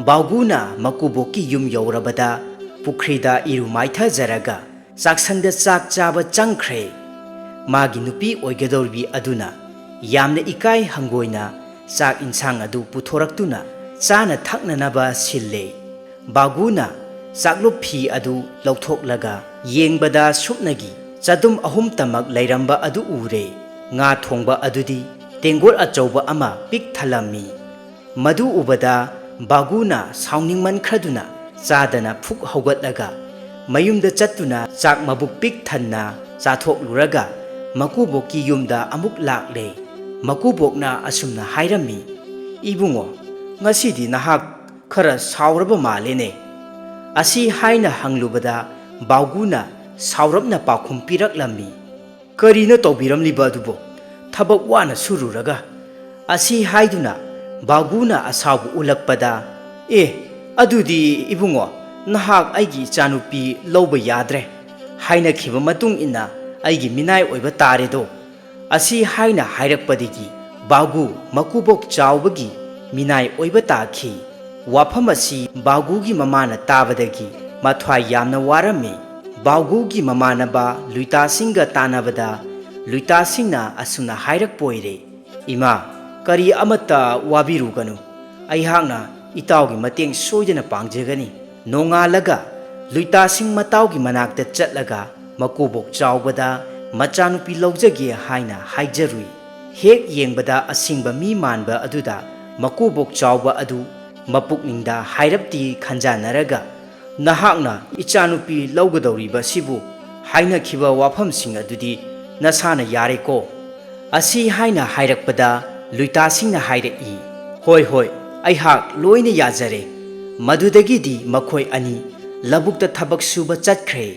ꯕꯥꯎꯒꯨꯅ ꯃꯀꯨꯕꯣꯛꯀꯤ ꯌꯨꯝ ꯌꯧꯔꯕꯗ ꯄꯨꯈ꯭ꯔꯤꯗ ꯏꯔꯨ ꯃꯥꯏꯊꯖꯔꯒ ꯆꯥꯛꯁꯪꯗ ꯆꯥꯛ ꯆꯥꯕ ꯆꯪꯈ꯭ꯔꯦ꯫ ꯃꯥꯒꯤ ꯅꯨꯄꯤ ꯑꯣꯏꯒꯗꯧꯔꯤꯕꯤ ꯑꯗꯨꯅ ꯌꯥꯝꯅ ꯏꯀꯥꯏ ꯍꯪꯒꯣꯏꯅ ꯆꯥꯛ ꯏꯟꯁꯥꯡ ꯑꯗꯨ ꯄꯨꯊꯣꯔꯛꯇꯨꯅ ꯆꯥꯅ ꯊꯛꯅꯅꯕ ꯁꯤꯜꯂꯦ꯫ ꯕꯥꯒꯨꯅ ꯆꯥꯛꯂꯨꯞ ꯐꯤ ꯑꯗꯨ ꯂꯧꯊꯣꯛꯂꯒ ꯌꯦꯡꯕꯗ ꯁꯨꯞꯅꯒꯤ ꯆꯗꯨꯝ ꯑꯍꯨꯝꯇꯃꯛ ꯂꯩꯔꯝꯕ ꯑꯗꯨ ꯎꯔꯦ꯫ ꯉꯥ ꯊꯣꯡꯕ ꯑꯗꯨꯗꯤ ꯇꯦꯡꯒꯣꯠ ꯑꯆꯧꯕ ꯑꯃ ꯄꯤꯛ ꯊꯜꯂꯝꯃꯤ꯫ ꯃꯗꯨ ꯎꯕꯗ ꯕꯥꯒꯨꯅ ꯁꯥꯎꯅꯤꯡꯃꯟꯈ꯭ꯔꯗꯨꯅ ꯆꯥꯗꯅ ꯐꯨꯛ ꯍꯧꯒꯠꯂꯒ ꯃꯌꯨꯝꯗ ꯆꯠꯇꯨꯅ ꯆꯥꯛ ꯃꯕꯨꯛ ꯄꯤꯛ ꯊꯟꯅ ꯆꯥꯊꯣꯛꯂꯨꯔꯒ ꯃꯀꯨꯕꯣꯛꯀꯤ ꯌꯨꯝꯗ ꯑꯃꯨꯛ ꯂꯥꯛꯂꯦ꯫ ꯃꯀꯨꯕꯣꯛꯅ ꯑꯁꯨꯝꯅ ꯍꯥꯏꯔꯝꯃꯤ, "ꯏꯕꯨꯡꯉꯣ, ꯉꯁꯤꯗꯤ ꯅꯍꯥꯛ ꯈꯔ ꯁꯥꯎꯔꯕ ꯃꯥꯜꯂꯦꯅꯦ?" ꯑꯁꯤ ꯍꯥꯏꯅ ꯍꯪꯂꯨꯕꯗ ꯕꯥꯎꯒꯨꯅ ꯁꯥꯎꯔꯞꯅ ꯄꯥꯎꯈꯨꯝ ꯄꯤꯔꯛꯂꯝꯃꯤ, "ꯀꯔꯤꯅꯣ ꯇꯧꯕꯤꯔꯝꯂꯤꯕ ꯑꯗꯨꯕꯨ? ꯊꯕꯛ ꯋꯥꯅ ꯁꯨꯔꯨꯔꯒ?" ꯑꯁꯤ ꯍꯥꯏꯗꯨꯅ ꯕꯥꯒꯨꯅ ꯑꯁꯥꯎꯕ ꯎꯠꯂꯛꯄꯗ, "ꯑꯦ, ꯑꯗꯨꯗꯤ ꯏꯕꯨꯡꯉꯣ, ꯅꯍꯥꯛ ꯑꯩꯒꯤ ꯏꯆꯥꯅꯨꯄꯤ ꯂꯧꯕ ꯌꯥꯗ꯭ꯔꯦ꯫ ꯍꯥꯏꯅꯈꯤꯕ ꯃꯇꯨꯡ ꯏꯟꯅ ꯑꯩꯒꯤ ꯃꯤꯅꯥꯏ ꯑꯣꯏꯕ ꯇꯥꯔꯦꯗꯣ꯫" ꯑꯁꯤ ꯍꯥꯏꯅ ꯍꯥꯏꯔꯛꯄꯗꯒꯤ ꯕꯥꯒꯨ ꯃꯀꯨꯕꯣꯛ ꯆꯥꯎꯕꯒꯤ ꯃꯤꯅꯥꯏ ꯑꯣꯏꯕ ꯇꯥꯈꯤ꯫ ꯋꯥꯐꯝ ꯑꯁꯤ ꯕꯥꯒꯨꯒꯤ ꯃꯃꯥꯅ ꯇꯥꯕꯗꯒꯤ ꯃꯊ꯭ꯋꯥꯏ ꯌꯥꯝꯅ ꯋꯥꯔꯝꯃꯤ꯫ ꯕꯥꯒꯨꯒꯤ ꯃꯃꯥꯟꯅꯕ ꯂꯨꯏꯇꯥꯁꯤꯡꯒ ꯇꯥꯟꯅꯕꯗ ꯂꯨꯏꯇꯥꯁꯤꯡꯅ ꯑꯁꯨꯝꯅ ꯍꯥꯏꯔꯛꯄ ꯑꯣꯏꯔꯦ, "ꯏꯃꯥ, ꯀꯔꯤ ꯑꯃꯠꯇ ꯋꯥꯕꯤꯔꯨꯒꯅꯨ꯫ ꯑꯩꯍꯥꯛꯅ ꯏꯇꯥꯎꯒꯤ ꯃꯇꯦꯡ ꯁꯣꯏꯗꯅ ꯄꯥꯡꯖꯒꯅꯤ꯫" ꯅꯣꯡꯉꯥꯜꯂꯒ ꯂꯨꯏꯇꯥꯁꯤꯡ ꯃꯇꯥꯎꯒꯤ ꯃꯅꯥꯛꯇ ꯆꯠꯂꯒ ꯃꯀꯨꯕꯣꯛ ꯆꯥꯎꯕꯗ ꯃꯆꯥꯅꯨꯄꯤ ꯂꯧꯖꯒꯦ ꯍꯥꯏꯅ ꯍꯥꯏꯖꯔꯨꯏ꯫ ꯍꯦꯛ ꯌꯦꯡꯕꯗ ꯑꯁꯤꯡꯕ ꯃꯤ ꯃꯥꯟꯕ ꯑꯗꯨꯗ ꯃꯀꯨꯕꯣꯛ ꯆꯥꯎꯕ ꯑꯗꯨ ꯃꯄꯨꯛꯅꯤꯡꯗ ꯍꯥꯏꯔꯞꯇꯤ ꯈꯟꯖꯥꯟꯅꯔꯒ, "ꯅꯍꯥꯛꯅ ꯏꯆꯥꯅꯨꯄꯤ ꯂꯧꯒꯗꯧꯔꯤꯕꯁꯤꯕꯨ ꯍꯥꯏꯅꯈꯤꯕ ꯋꯥꯐꯝꯁꯤꯡ ꯑꯗꯨꯗꯤ ꯅꯁꯥꯅ ꯌꯥꯔꯦꯀꯣ?" ꯑꯁꯤ ꯍꯥꯏꯅ ꯍꯥꯏꯔꯛꯄꯗ ꯂꯨꯏꯇꯥꯁꯤꯡꯅ ꯍꯥꯏꯔꯛꯏ, "ꯍꯣꯏ, ꯍꯣꯏ, ꯑꯩꯍꯥꯛ ꯂꯣꯏꯅ ꯌꯥꯖꯔꯦ꯫" ꯃꯗꯨꯗꯒꯤꯗꯤ ꯃꯈꯣꯏ ꯑꯅꯤ ꯂꯧꯕꯨꯛꯇ ꯊꯕꯛ ꯁꯨꯕ ꯆꯠꯈ꯭ꯔꯦ꯫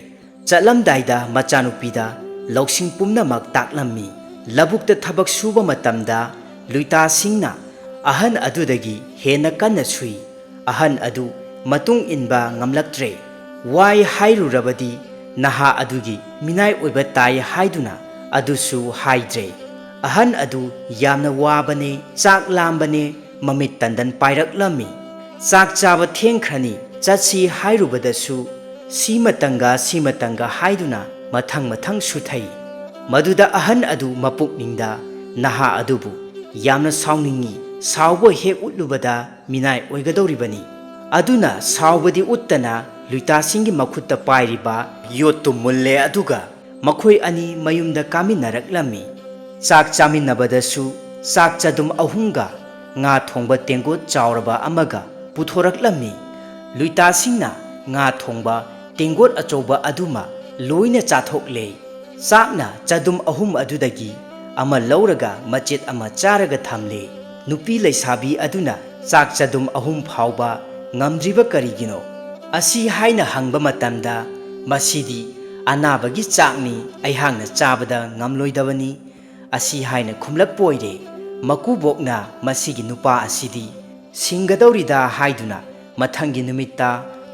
ꯆꯠꯂꯝꯗꯥꯏꯗ ꯃꯆꯥꯅꯨꯄꯤꯗ ꯂꯧꯁꯤꯡ ꯄꯨꯝꯅꯃꯛ ꯇꯥꯛꯂꯝꯃꯤ꯫ ꯂꯧꯕꯨꯛꯇ ꯊꯕꯛ ꯁꯨꯕ ꯃꯇꯝꯗ ꯂꯨꯏꯇꯥꯁꯤꯡꯅ ꯑꯍꯟ ꯑꯗꯨꯗꯒꯤ ꯍꯦꯟꯅ ꯀꯟꯅ ꯁꯨꯏ꯫ ꯑꯍꯟ ꯑꯗꯨ ꯃꯇꯨꯡ ꯏꯟꯕ ꯉꯝꯂꯛꯇ꯭ꯔꯦ꯫ ꯋꯥꯏ ꯍꯥꯏꯔꯨꯔꯕꯗꯤ ꯅꯍꯥ ꯑꯗꯨꯒꯤ ꯃꯤꯅꯥꯏ ꯑꯣꯏꯕ ꯇꯥꯏ ꯍꯥꯏꯗꯨꯅ ꯑꯗꯨꯁꯨ ꯍꯥꯏꯗ꯭ꯔꯦ꯫ ꯑꯍꯟ ꯑꯗꯨ ꯌꯥꯝꯅ ꯋꯥꯕꯅꯦ, ꯆꯥꯛ ꯂꯥꯝꯕꯅꯦ, ꯃꯃꯤꯠ ꯇꯟꯗꯟ ꯄꯥꯏꯔꯛꯂꯝꯃꯤ꯫ "ꯆꯥꯛ ꯆꯥꯕ ꯊꯦꯡꯈ꯭ꯔꯅꯤ, ꯆꯠꯁꯤ ꯍꯥꯏꯔꯨꯕꯗꯁꯨ ꯁꯤ ꯃꯇꯪꯒ ꯁꯤ ꯃꯇꯪꯒ ꯍꯥꯏꯗꯨꯅ ꯃꯊꯪ ꯃꯊꯪ ꯁꯨꯊꯩ꯫ ꯃꯗꯨꯗ ꯑꯍꯟ ꯑꯗꯨ ꯃꯄꯨꯛꯅꯤꯡꯗ ꯅꯍꯥ ꯑꯗꯨꯕꯨ ꯌꯥꯝꯅ ꯁꯥꯎꯅꯤꯡꯏ꯫ ꯁꯥꯎꯕ ꯍꯦꯛ ꯎꯠꯂꯨꯕꯗ ꯃꯤꯅꯥꯏ ꯑꯣꯏꯒꯗꯧꯔꯤꯕꯅꯤ꯫ ꯑꯗꯨꯅ ꯁꯥꯎꯕꯗꯤ ꯎꯠꯇꯅ ꯂꯨꯏꯇꯥꯁꯤꯡꯒꯤ ꯃꯈꯨꯠꯇ ꯄꯥꯏꯔꯤꯕ ꯌꯣꯠꯇꯨ ꯃꯨꯜꯂꯦ, ꯑꯗꯨꯒ ꯃꯈꯣꯏ ꯑꯅꯤ ꯃꯌꯨꯝꯗ ꯀꯥꯃꯤꯟꯅꯔꯛꯂꯝꯃꯤ꯫ ꯆꯥꯛ ꯆꯥꯃꯤꯟꯅꯕꯗꯁꯨ ꯆꯥꯛ ꯆꯗꯨꯝ ꯑꯍꯨꯝꯒ ꯉꯥ ꯊꯣꯡꯕ ꯇꯦꯡꯀꯣꯠ ꯆꯥꯎꯔꯕ ꯑꯃꯒ ꯄꯨꯊꯣꯔꯛꯂꯝꯃꯤ꯫ ꯂꯨꯏꯇꯥꯁꯤꯡꯅ ꯉꯥ ꯊꯣꯡꯕ ꯇꯦꯡꯀꯣꯠ ꯑꯆꯧꯕ ꯑꯗꯨꯃ ꯂꯣꯏꯅ ꯆꯥꯊꯣꯛꯂꯦ꯫ ꯆꯥꯛꯅ ꯆꯗꯨꯝ ꯑꯍꯨꯝ ꯑꯗꯨꯗꯒꯤ ꯑꯃ ꯂꯧꯔꯒ ꯃꯆꯦꯠ ꯑꯃ ꯆꯥꯔꯒ ꯊꯝꯂꯦ꯫ ꯅꯨꯄꯤ ꯂꯩꯁꯥꯕꯤ ꯑꯗꯨꯅ ꯆꯥꯛ ꯆꯗꯨꯝ ꯑꯍꯨꯝ ꯐꯥꯎꯕ ꯉꯝꯗ꯭ꯔꯤꯕ ꯀꯔꯤꯒꯤꯅꯣ?" ꯑꯁꯤ ꯍꯥꯏꯅ ꯍꯪꯕ ꯃꯇꯝꯗ, "ꯃꯁꯤꯗꯤ ꯑꯅꯥꯕꯒꯤ ꯆꯥꯛꯅꯤ, ꯑꯩꯍꯥꯛꯅ ꯆꯥꯕꯗ ꯉꯝꯂꯣꯏꯗꯕꯅꯤ" ꯑꯁꯤ ꯍꯥꯏꯅ ꯈꯨꯝꯂꯛꯄ ꯑꯣꯏꯔꯦ꯫ ꯃꯀꯨꯕꯣꯛꯅ ꯃꯁꯤꯒꯤ ꯅꯨꯄꯥ ꯑꯁꯤꯗꯤ ꯁꯤꯡꯒꯗꯧꯔꯤꯗ ꯍꯥꯏꯗꯨꯅ ꯃꯊꯪꯒꯤ ꯅꯨꯃꯤꯠꯇ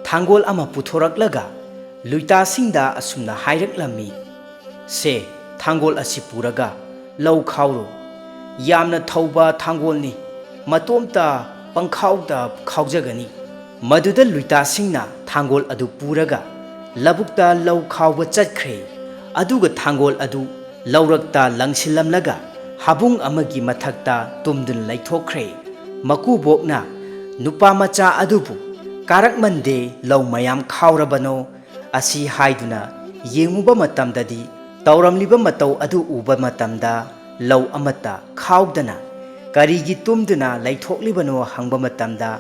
ꯊꯥꯡꯒꯣꯜ ꯑꯃ ꯄꯨꯊꯣꯔꯛꯂꯒ ꯂꯨꯏꯇꯥꯁꯤꯡꯗ ꯑꯁꯨꯝꯅ ꯍꯥꯏꯔꯛꯂꯝꯃꯤ, "ꯁꯦ, ꯊꯥꯡꯒꯣꯜ ꯑꯁꯤ ꯄꯨꯔꯒ ꯂꯧ ꯈꯥꯎꯔꯨ꯫ ꯌꯥꯝꯅ ꯊꯧꯕ ꯊꯥꯡꯒꯣꯜꯅꯤ, ꯃꯇꯣꯝꯇ ꯄꯪꯈꯥꯎꯗ ꯈꯥꯎꯖꯒꯅꯤ"꯫ ꯃꯗꯨꯗ ꯂꯨꯏꯇꯥꯁꯤꯡꯅ ꯊꯥꯡꯒꯣꯜ ꯑꯗꯨ ꯄꯨꯔꯒ ꯂꯧꯕꯨꯛꯇ ꯂꯧ ꯈꯥꯎꯕ ꯆꯠꯈ꯭ꯔꯦ꯫ ꯑꯗꯨꯒ ꯊꯥꯡꯒꯣꯜ ꯑꯗꯨ ꯂꯧꯔꯛꯇ ꯂꯪꯁꯤꯜꯂꯝꯂꯒ ꯍꯥꯕꯨꯡ ꯑꯃꯒꯤ ꯃꯊꯛꯇ ꯇꯨꯝꯗꯨꯅ ꯂꯩꯊꯣꯛꯈ꯭ꯔꯦ꯫ ꯃꯀꯨꯕꯣꯛꯅ ꯅꯨꯄꯥ ꯃꯆꯥ ꯑꯗꯨꯕꯨ, "ꯀꯥꯔꯛꯃꯟꯗꯦ, ꯂꯧ ꯃꯌꯥꯝ ꯈꯥꯎꯔꯕꯅꯣ?" ꯑꯁꯤ ꯍꯥꯏꯗꯨꯅ ꯌꯦꯡꯉꯨꯕ ꯃꯇꯝꯗꯗꯤ, ꯇꯧꯔꯝꯂꯤꯕ ꯃꯇꯧ ꯑꯗꯨ ꯎꯕ ꯃꯇꯝꯗ ꯂꯧ ꯑꯃꯠꯇ ꯈꯥꯎꯗꯅ ꯀꯔꯤꯒꯤ ꯇꯨꯝꯗꯨꯅ ꯂꯩꯊꯣꯛꯂꯤꯕꯅꯣ ꯍꯪꯕ ꯃꯇꯝꯗ,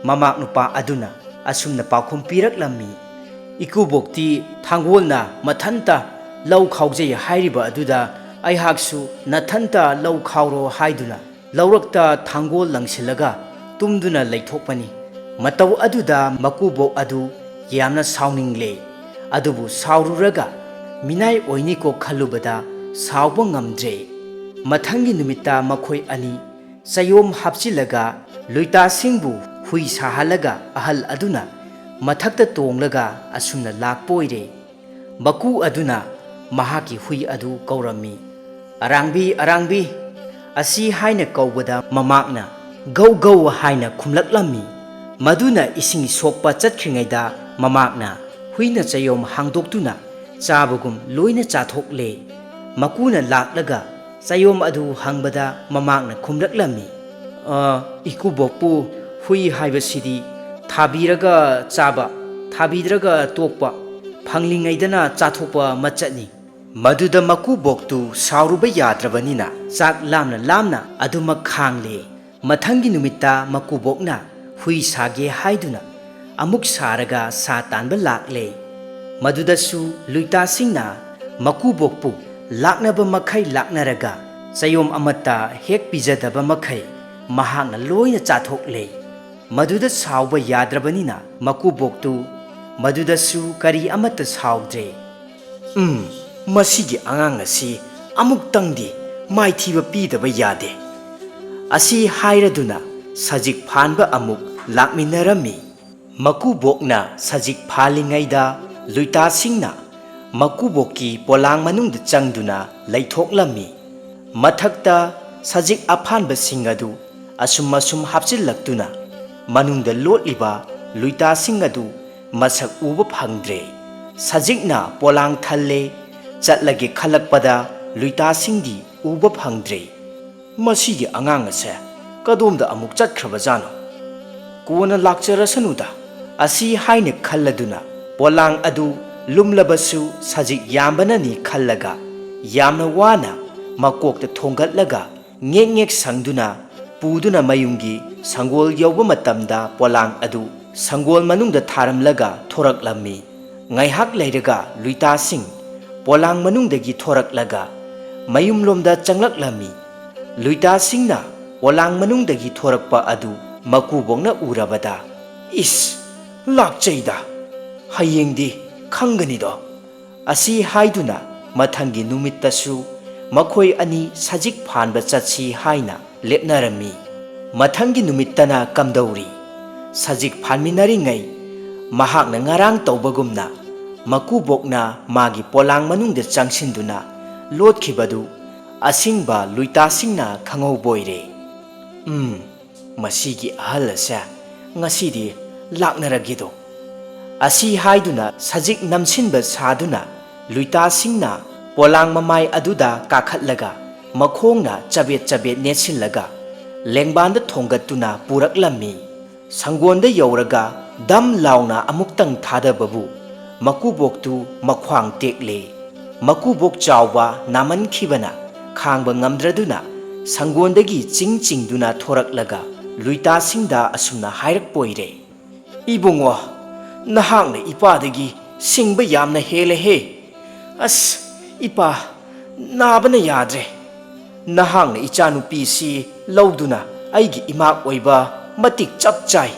ꯃꯃꯥꯛ ꯅꯨꯄꯥ ꯑꯗꯨꯅ ꯑꯁꯨꯝꯅ ꯄꯥꯎꯈꯨꯝ ꯄꯤꯔꯛꯂꯝꯃꯤ, "ꯏꯀꯨꯕꯣꯛꯇꯤ ꯊꯥꯡꯒꯣꯜꯅ ꯃꯊꯟꯇ ꯂꯧ ꯈꯥꯎꯖꯩ ꯍꯥꯏꯔꯤꯕ ꯑꯗꯨꯗ ꯑꯩꯍꯥꯛꯁꯨ ꯅꯊꯟꯇ ꯂꯧ ꯈꯥꯎꯔꯣ ꯍꯥꯏꯗꯨꯅ ꯂꯧꯔꯛꯇ ꯊꯥꯡꯒꯣꯜ ꯂꯪꯁꯤꯜꯂꯒ ꯇꯨꯝꯗꯨꯅ ꯂꯩꯊꯣꯛꯄꯅꯤ"꯫ ꯃꯇꯧ ꯑꯗꯨꯗ ꯃꯀꯨꯕꯣꯛ ꯑꯗꯨ ꯌꯥꯝꯅ ꯁꯥꯎꯅꯤꯡꯂꯦ꯫ ꯑꯗꯨꯕꯨ ꯁꯥꯎꯔꯨꯔꯒ ꯃꯤꯅꯥꯏ ꯑꯣꯏꯅꯤꯀꯣ ꯈꯜꯂꯨꯕꯗ ꯁꯥꯎꯕ ꯉꯝꯗ꯭ꯔꯦ꯫ ꯃꯊꯪꯒꯤ ꯅꯨꯃꯤꯠꯇ ꯃꯈꯣꯏ ꯑꯅꯤ ꯆꯌꯣꯝ ꯍꯥꯞꯆꯤꯜꯂꯒ ꯂꯨꯏꯇꯥꯁꯤꯡꯕꯨ ꯍꯨꯏ ꯁꯥꯍꯜꯂꯒ ꯑꯍꯜ ꯑꯗꯨꯅ ꯃꯊꯛꯇ ꯇꯣꯡꯂꯒ ꯑꯁꯨꯝꯅ ꯂꯥꯛꯄ ꯑꯣꯏꯔꯦ꯫ ꯃꯀꯨ ꯑꯗꯨꯅ ꯃꯍꯥꯛꯀꯤ ꯍꯨꯏ ꯑꯗꯨ ꯀꯧꯔꯝꯃꯤ꯫ "ꯑꯔꯥꯡꯕꯤ, ꯑꯔꯥꯡꯕꯤ" ꯑꯁꯤ ꯍꯥꯏꯅ ꯀꯧꯕꯗ ꯃꯃꯥꯛꯅ "ꯒꯧ ꯒꯧ" ꯍꯥꯏꯅ ꯈꯨꯝꯂꯛꯂꯝꯃꯤ꯫ ꯃꯗꯨꯅ ꯏꯁꯤꯡ ꯁꯣꯛꯄ ꯆꯠꯈ꯭ꯔꯤꯉꯩꯗ ꯃꯃꯥꯛꯅ ꯍꯨꯏꯅ ꯆꯌꯣꯝ ꯍꯥꯡꯗꯣꯛꯇꯨꯅ ꯆꯥꯕꯒꯨꯝ ꯂꯣꯏꯅ ꯆꯥꯊꯣꯛꯂꯦ꯫ ꯃꯀꯨꯅ ꯂꯥꯛꯂꯒ ꯆꯌꯣꯝ ꯑꯗꯨ ꯍꯪꯕꯗ ꯃꯃꯥꯛꯅ ꯈꯨꯝꯂꯛꯂꯝꯃꯤ, "ꯑ, ꯏꯀꯨꯕꯣꯛꯄꯨ, ꯍꯨꯏ ꯍꯥꯏꯕꯁꯤꯗꯤ ꯊꯥꯕꯤꯔꯒ ꯆꯥꯕ, ꯊꯥꯕꯤꯗ꯭ꯔꯒ ꯇꯣꯛꯄ, ꯐꯪꯂꯤꯉꯩꯗꯅ ꯆꯥꯊꯣꯛꯄ ꯃꯆꯠꯅꯤ"꯫ ꯃꯗꯨꯗ ꯃꯀꯨꯕꯣꯛꯇꯨ ꯁꯥꯎꯔꯨꯕ ꯌꯥꯗ꯭ꯔꯕꯅꯤꯅ ꯆꯥꯛ ꯂꯥꯝꯅ ꯂꯥꯝꯅ ꯑꯗꯨꯃꯛ ꯈꯥꯡꯂꯦ꯫ ꯃꯊꯪꯒꯤ ꯅꯨꯃꯤꯠꯇ ꯃꯀꯨꯕꯣꯛꯅ ꯍꯨꯏ ꯁꯥꯒꯦ ꯍꯥꯏꯗꯨꯅ ꯑꯃꯨꯛ ꯁꯥꯔꯒ ꯁꯥ ꯇꯥꯟꯕ ꯂꯥꯛꯂꯦ꯫ ꯃꯗꯨꯗꯁꯨ ꯂꯨꯏꯇꯥꯁꯤꯡꯅ ꯃꯀꯨꯕꯣꯛꯄꯨ ꯂꯥꯛꯅꯕ ꯃꯈꯩ ꯂꯥꯛꯅꯔꯒ ꯆꯌꯣꯝ ꯑꯃꯠꯇ ꯍꯦꯛ ꯄꯤꯖꯗꯕ ꯃꯈꯩ ꯃꯍꯥꯛꯅ ꯂꯣꯏꯅ ꯆꯥꯊꯣꯛꯂꯦ꯫ ꯃꯗꯨꯗ ꯁꯥꯎꯕ ꯌꯥꯗ꯭ꯔꯕꯅꯤꯅ ꯃꯀꯨꯕꯣꯛꯇꯨ ꯃꯗꯨꯗꯁꯨ ꯀꯔꯤ ꯑꯃꯠꯇ ꯁꯥꯎꯗ꯭ꯔꯦ꯫ "ꯎꯝ, ꯃꯁꯤꯒꯤ ꯑꯉꯥꯡ ꯑꯁꯤ ꯑꯃꯨꯛꯇꯪꯗꯤ ꯃꯥꯏꯊꯤꯕ ꯄꯤꯗꯕ ꯌꯥꯗꯦ" ꯑꯁꯤ ꯍꯥꯏꯔꯗꯨꯅ ꯁꯖꯤꯛ ꯐꯥꯟꯕ ꯑꯃꯨꯛ ꯂꯥꯛꯃꯤꯟꯅꯔꯝꯃꯤ꯫ ꯃꯀꯨꯕꯣꯛꯅ ꯁꯖꯤꯛ ꯐꯥꯜꯂꯤꯉꯩꯗ ꯂꯨꯏꯇꯥꯁꯤꯡꯅ ꯃꯀꯨꯕꯣꯛꯀꯤ ꯄꯣꯂꯥꯡ ꯃꯅꯨꯡꯗ ꯆꯪꯗꯨꯅ ꯂꯩꯊꯣꯛꯂꯝꯃꯤ꯫ ꯃꯊꯛꯇ ꯁꯖꯤꯛ ꯑꯐꯥꯟꯕꯁꯤꯡ ꯑꯗꯨ ꯑꯁꯨꯝ ꯑꯁꯨꯝ ꯍꯥꯞꯆꯤꯜꯂꯛꯇꯨꯅ ꯃꯅꯨꯡꯗ ꯂꯣꯠꯂꯤꯕ ꯂꯨꯏꯇꯥꯁꯤꯡ ꯑꯗꯨ ꯃꯁꯛ ꯎꯕ ꯐꯪꯗ꯭ꯔꯦ꯫ ꯁꯖꯤꯛꯅ ꯄꯣꯂꯥꯡ ꯊꯜꯂꯦ, ꯆꯠꯂꯒꯦ ꯈꯜꯂꯛꯄꯗ ꯂꯨꯏꯇꯥꯁꯤꯡꯗꯤ ꯎꯕ ꯐꯪꯗ꯭ꯔꯦ꯫ "ꯃꯁꯤꯒꯤ ꯑꯉꯥꯡ ꯑꯁꯦ ꯀꯗꯣꯝꯗ ꯑꯃꯨꯛ ꯆꯠꯈ꯭ꯔꯕꯖꯥꯠꯅꯣ? ꯀꯣꯟꯅ ꯂꯥꯛꯆꯔꯁꯅꯨꯗ" ꯑꯁꯤ ꯍꯥꯏꯅ ꯈꯜꯂꯗꯨꯅ ꯄꯣꯂꯥꯡ ꯑꯗꯨ ꯂꯨꯝꯂꯕꯁꯨ ꯁꯖꯤꯛ ꯌꯥꯝꯕꯅꯅꯤ ꯈꯜꯂꯒ ꯌꯥꯝꯅ ꯋꯥꯅ ꯃꯀꯣꯛꯇ ꯊꯣꯡꯒꯠꯂꯒ ꯉꯦꯛ ꯉꯦꯛ ꯁꯪꯗꯨꯅ ꯄꯨꯗꯨꯅ ꯃꯌꯨꯝꯒꯤ ꯁꯪꯒꯣꯜ ꯌꯧꯕ ꯃꯇꯝꯗ ꯄꯣꯂꯥꯡ ꯑꯗꯨ ꯁꯪꯒꯣꯜ ꯃꯅꯨꯡꯗ ꯊꯥꯔꯝꯂꯒ ꯊꯣꯔꯛꯂꯝꯃꯤ꯫ ꯉꯥꯏꯍꯥꯛ ꯂꯩꯔꯒ ꯂꯨꯏꯇꯥꯁꯤꯡ ꯄꯣꯂꯥꯡ ꯃꯅꯨꯡꯗꯒꯤ ꯊꯣꯔꯛꯂꯒ ꯃꯌꯨꯝꯂꯣꯝꯗ ꯆꯪꯂꯛꯂꯝꯃꯤ꯫ ꯂꯨꯏꯇꯥꯁꯤꯡꯅ ꯄꯣꯂꯥꯡ ꯃꯅꯨꯡꯗꯒꯤ ꯊꯣꯔꯛꯄ ꯑꯗꯨ ꯃꯀꯨꯕꯣꯛꯅ ꯎꯔꯕꯗ, "ꯏꯁ, ꯂꯥꯛꯆꯩꯗ, ꯍꯌꯦꯡꯗꯤ ꯈꯪꯒꯅꯤꯗꯣ" ꯑꯁꯤ ꯍꯥꯏꯗꯨꯅ ꯃꯊꯪꯒꯤ ꯅꯨꯃꯤꯠꯇꯁꯨ ꯃꯈꯣꯏ ꯑꯅꯤ ꯁꯖꯤꯛ ꯐꯥꯟꯕ ꯆꯠꯁꯤ ꯍꯥꯏꯅ ꯂꯦꯞꯅꯔꯝꯃꯤ꯫ ꯃꯊꯪꯒꯤ ꯅꯨꯃꯤꯠꯇꯅ ꯀꯝꯗꯧꯔꯤ? ꯁꯖꯤꯛ ꯐꯥꯟꯃꯤꯟꯅꯔꯤꯉꯩ ꯃꯍꯥꯛꯅ ꯉꯔꯥꯡ ꯇꯧꯕꯒꯨꯝꯅ ꯃꯀꯨꯕꯣꯛꯅ ꯃꯥꯒꯤ ꯄꯣꯂꯥꯡ ꯃꯅꯨꯡꯗ ꯆꯪꯁꯤꯟꯗꯨꯅ ꯂꯣꯠꯈꯤꯕꯗꯨ ꯑꯁꯤꯡꯕ ꯂꯨꯏꯇꯥꯁꯤꯡꯅ ꯈꯪꯍꯧꯕꯣꯏꯔꯦ꯫ "ꯎꯝ, ꯃꯁꯤꯒꯤ ꯑꯍꯜ ꯑꯁꯦ ꯉꯁꯤꯗꯤ ꯂꯥꯛꯅꯔꯒꯦꯗꯣ" ꯑꯁꯤ ꯍꯥꯏꯗꯨꯅ ꯁꯖꯤꯛ ꯅꯝꯁꯤꯟꯕ ꯁꯥꯗꯨꯅ ꯂꯨꯏꯇꯥꯁꯤꯡꯅ ꯄꯣꯂꯥꯡ ꯃꯃꯥꯏ ꯑꯗꯨꯗ ꯀꯥꯈꯠꯂꯒ ꯃꯈꯣꯡꯅ ꯆꯕꯦꯠ ꯆꯕꯦꯠ ꯅꯦꯠꯁꯤꯜꯂꯒ ꯂꯦꯡꯕꯥꯟꯗ ꯊꯣꯡꯒꯠꯇꯨꯅ ꯄꯨꯔꯛꯂꯝꯃꯤ꯫ ꯁꯪꯒꯣꯟꯗ ꯌꯧꯔꯒ ꯗꯝ ꯂꯥꯎꯅ ꯑꯃꯨꯛꯇꯪ ꯊꯥꯗꯕꯕꯨ ꯃꯀꯨꯕꯣꯛꯇꯨ ꯃꯈ꯭ꯋꯥꯡ ꯇꯦꯛꯂꯦ꯫ ꯃꯀꯨꯕꯣꯛ ꯆꯥꯎꯕ ꯅꯥꯃꯟꯈꯤꯕꯅ ꯈꯥꯡꯕ ꯉꯝꯗ꯭ꯔꯗꯨꯅ ꯁꯪꯒꯣꯟꯗꯒꯤ ꯆꯤꯡ ꯆꯤꯡꯗꯨꯅ ꯊꯣꯔꯛꯂꯒ ꯂꯨꯏꯇꯥꯁꯤꯡꯗ ꯑꯁꯨꯝꯅ ꯍꯥꯏꯔꯛꯄꯣꯏꯔꯦ꯫ "ꯏꯕꯨꯡꯉꯣ, ꯅꯍꯥꯛꯅ ꯏꯄꯥꯗꯒꯤ ꯁꯤꯡꯕ ꯌꯥꯝꯅ ꯍꯦꯜꯂꯦꯍꯦ꯫ ꯑꯁ, ꯏꯄꯥ, ꯅꯥꯕꯅ ꯌꯥꯗ꯭ꯔꯦ꯫ ꯅꯍꯥꯛꯅ ꯏꯆꯥꯅꯨꯄꯤꯁꯤ ꯂꯧꯗꯨꯅ ꯑꯩꯒꯤ ꯏꯃꯥ ꯑꯣꯏꯕ ꯃꯇꯤꯛ ꯆꯞ ꯆꯥꯏ꯫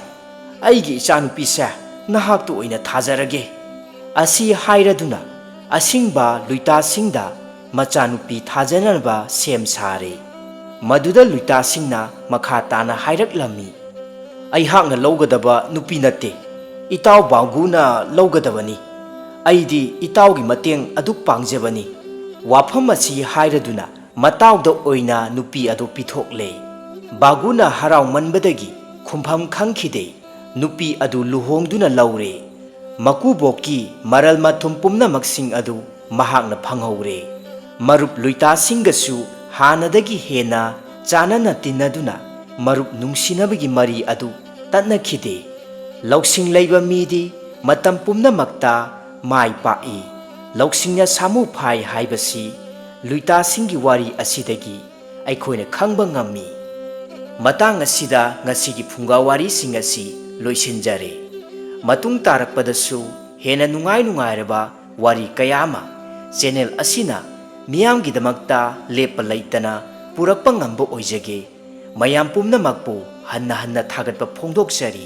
ꯑꯩꯒꯤ ꯏꯆꯥꯅꯨꯄꯤꯁꯦ ꯅꯍꯥꯛꯇ ꯑꯣꯏꯅ ꯊꯥꯖꯔꯒꯦ" ꯑꯁꯤ ꯍꯥꯏꯔꯗꯨꯅ ꯑꯁꯤꯡꯕ ꯂꯨꯏꯇꯥꯁꯤꯡꯗ ꯃꯆꯥꯅꯨꯄꯤ ꯊꯥꯖꯅꯕ ꯁꯦꯝ ꯁꯥꯔꯦ꯫ ꯃꯗꯨꯗ ꯂꯨꯏꯇꯥꯁꯤꯡꯅ ꯃꯈꯥ ꯇꯥꯅ ꯍꯥꯏꯔꯛꯂꯝꯃꯤ, "ꯑꯩꯍꯥꯛꯅ ꯂꯧꯒꯗꯕ ꯅꯨꯄꯤ ꯅꯠꯇꯦ, ꯏꯇꯥꯎ ꯕꯥꯒꯨꯅ ꯂꯧꯒꯗꯕꯅꯤ꯫ ꯑꯩꯗꯤ ꯏꯇꯥꯎꯒꯤ ꯃꯇꯦꯡ ꯑꯗꯨ ꯄꯥꯡꯖꯕꯅꯤ"꯫ ꯋꯥꯐꯝ ꯑꯁꯤ ꯍꯥꯏꯔꯗꯨꯅ ꯃꯇꯥꯎꯗ ꯑꯣꯏꯅ ꯅꯨꯄꯤ ꯑꯗꯨ ꯄꯤꯊꯣꯛꯂꯦ꯫ ꯕꯥꯒꯨꯅ ꯍꯔꯥꯎꯃꯟꯕꯗꯒꯤ ꯈꯨꯝꯐꯝ ꯈꯪꯈꯤꯗꯦ꯫ ꯅꯨꯄꯤ ꯑꯗꯨ ꯂꯨꯍꯣꯡꯗꯨꯅ ꯂꯧꯔꯦ꯫ ꯃꯀꯨꯕꯣꯛꯀꯤ ꯃꯔꯜ ꯃꯊꯨꯝ ꯄꯨꯝꯅꯃꯛꯁꯤꯡ ꯑꯗꯨ ꯃꯍꯥꯛꯅ ꯐꯪꯍꯧꯔꯦ꯫ ꯃꯔꯨꯞ ꯂꯨꯏꯇꯥꯁꯤꯡꯒꯁꯨ ꯍꯥꯟꯅꯗꯒꯤ ꯍꯦꯟꯅ ꯆꯥꯟꯅꯅ ꯇꯤꯟꯅꯗꯨꯅ ꯃꯔꯨꯞ ꯅꯨꯡꯁꯤꯅꯕꯒꯤ ꯃꯔꯤ ꯑꯗꯨ ꯇꯠꯅꯈꯤꯗꯦ꯫ ꯂꯧꯁꯤꯡ ꯂꯩꯕ ꯃꯤꯗꯤ ꯃꯇꯝ ꯄꯨꯝꯅꯃꯛꯇ ꯃꯥꯏ ꯄꯥꯛꯏ꯫ ꯂꯧꯁꯤꯡꯅ ꯁꯥꯃꯨ ꯐꯥꯏ ꯍꯥꯏꯕꯁꯤ ꯂꯨꯏꯇꯥꯁꯤꯡꯒꯤ ꯋꯥꯔꯤ ꯑꯁꯤꯗꯒꯤ ꯑꯩꯈꯣꯏꯅ ꯈꯪꯕ ꯉꯝꯃꯤ꯫ ꯃꯇꯥꯡ ꯑꯁꯤꯗ ꯉꯁꯤꯒꯤ ꯐꯨꯡꯒꯥ ꯋꯥꯔꯤꯁꯤꯡ ꯑꯁꯤ ꯂꯣꯏꯁꯤꯟꯖꯔꯦ꯫ ꯃꯇꯨꯡ ꯇꯥꯔꯛꯄꯗꯁꯨ ꯍꯦꯟꯅ ꯅꯨꯡꯉꯥꯏ ꯅꯨꯡꯉꯥꯏꯔꯕ ꯋꯥꯔꯤ ꯀꯌꯥ ꯑꯃ ꯆꯦꯅꯦꯜ ꯑꯁꯤꯅ ꯃꯤꯌꯥꯝꯒꯤꯗꯃꯛꯇ ꯂꯦꯞꯄ ꯂꯩꯇꯅ ꯄꯨꯔꯛꯄ ꯉꯝꯕ ꯑꯣꯏꯖꯒꯦ꯫ ꯃꯌꯥꯝ ꯄꯨꯝꯅꯃꯛꯄꯨ ꯍꯟꯅ ꯍꯟꯅ ꯊꯥꯒꯠꯄ ꯐꯣꯡꯗꯣꯛꯆꯔꯤ꯫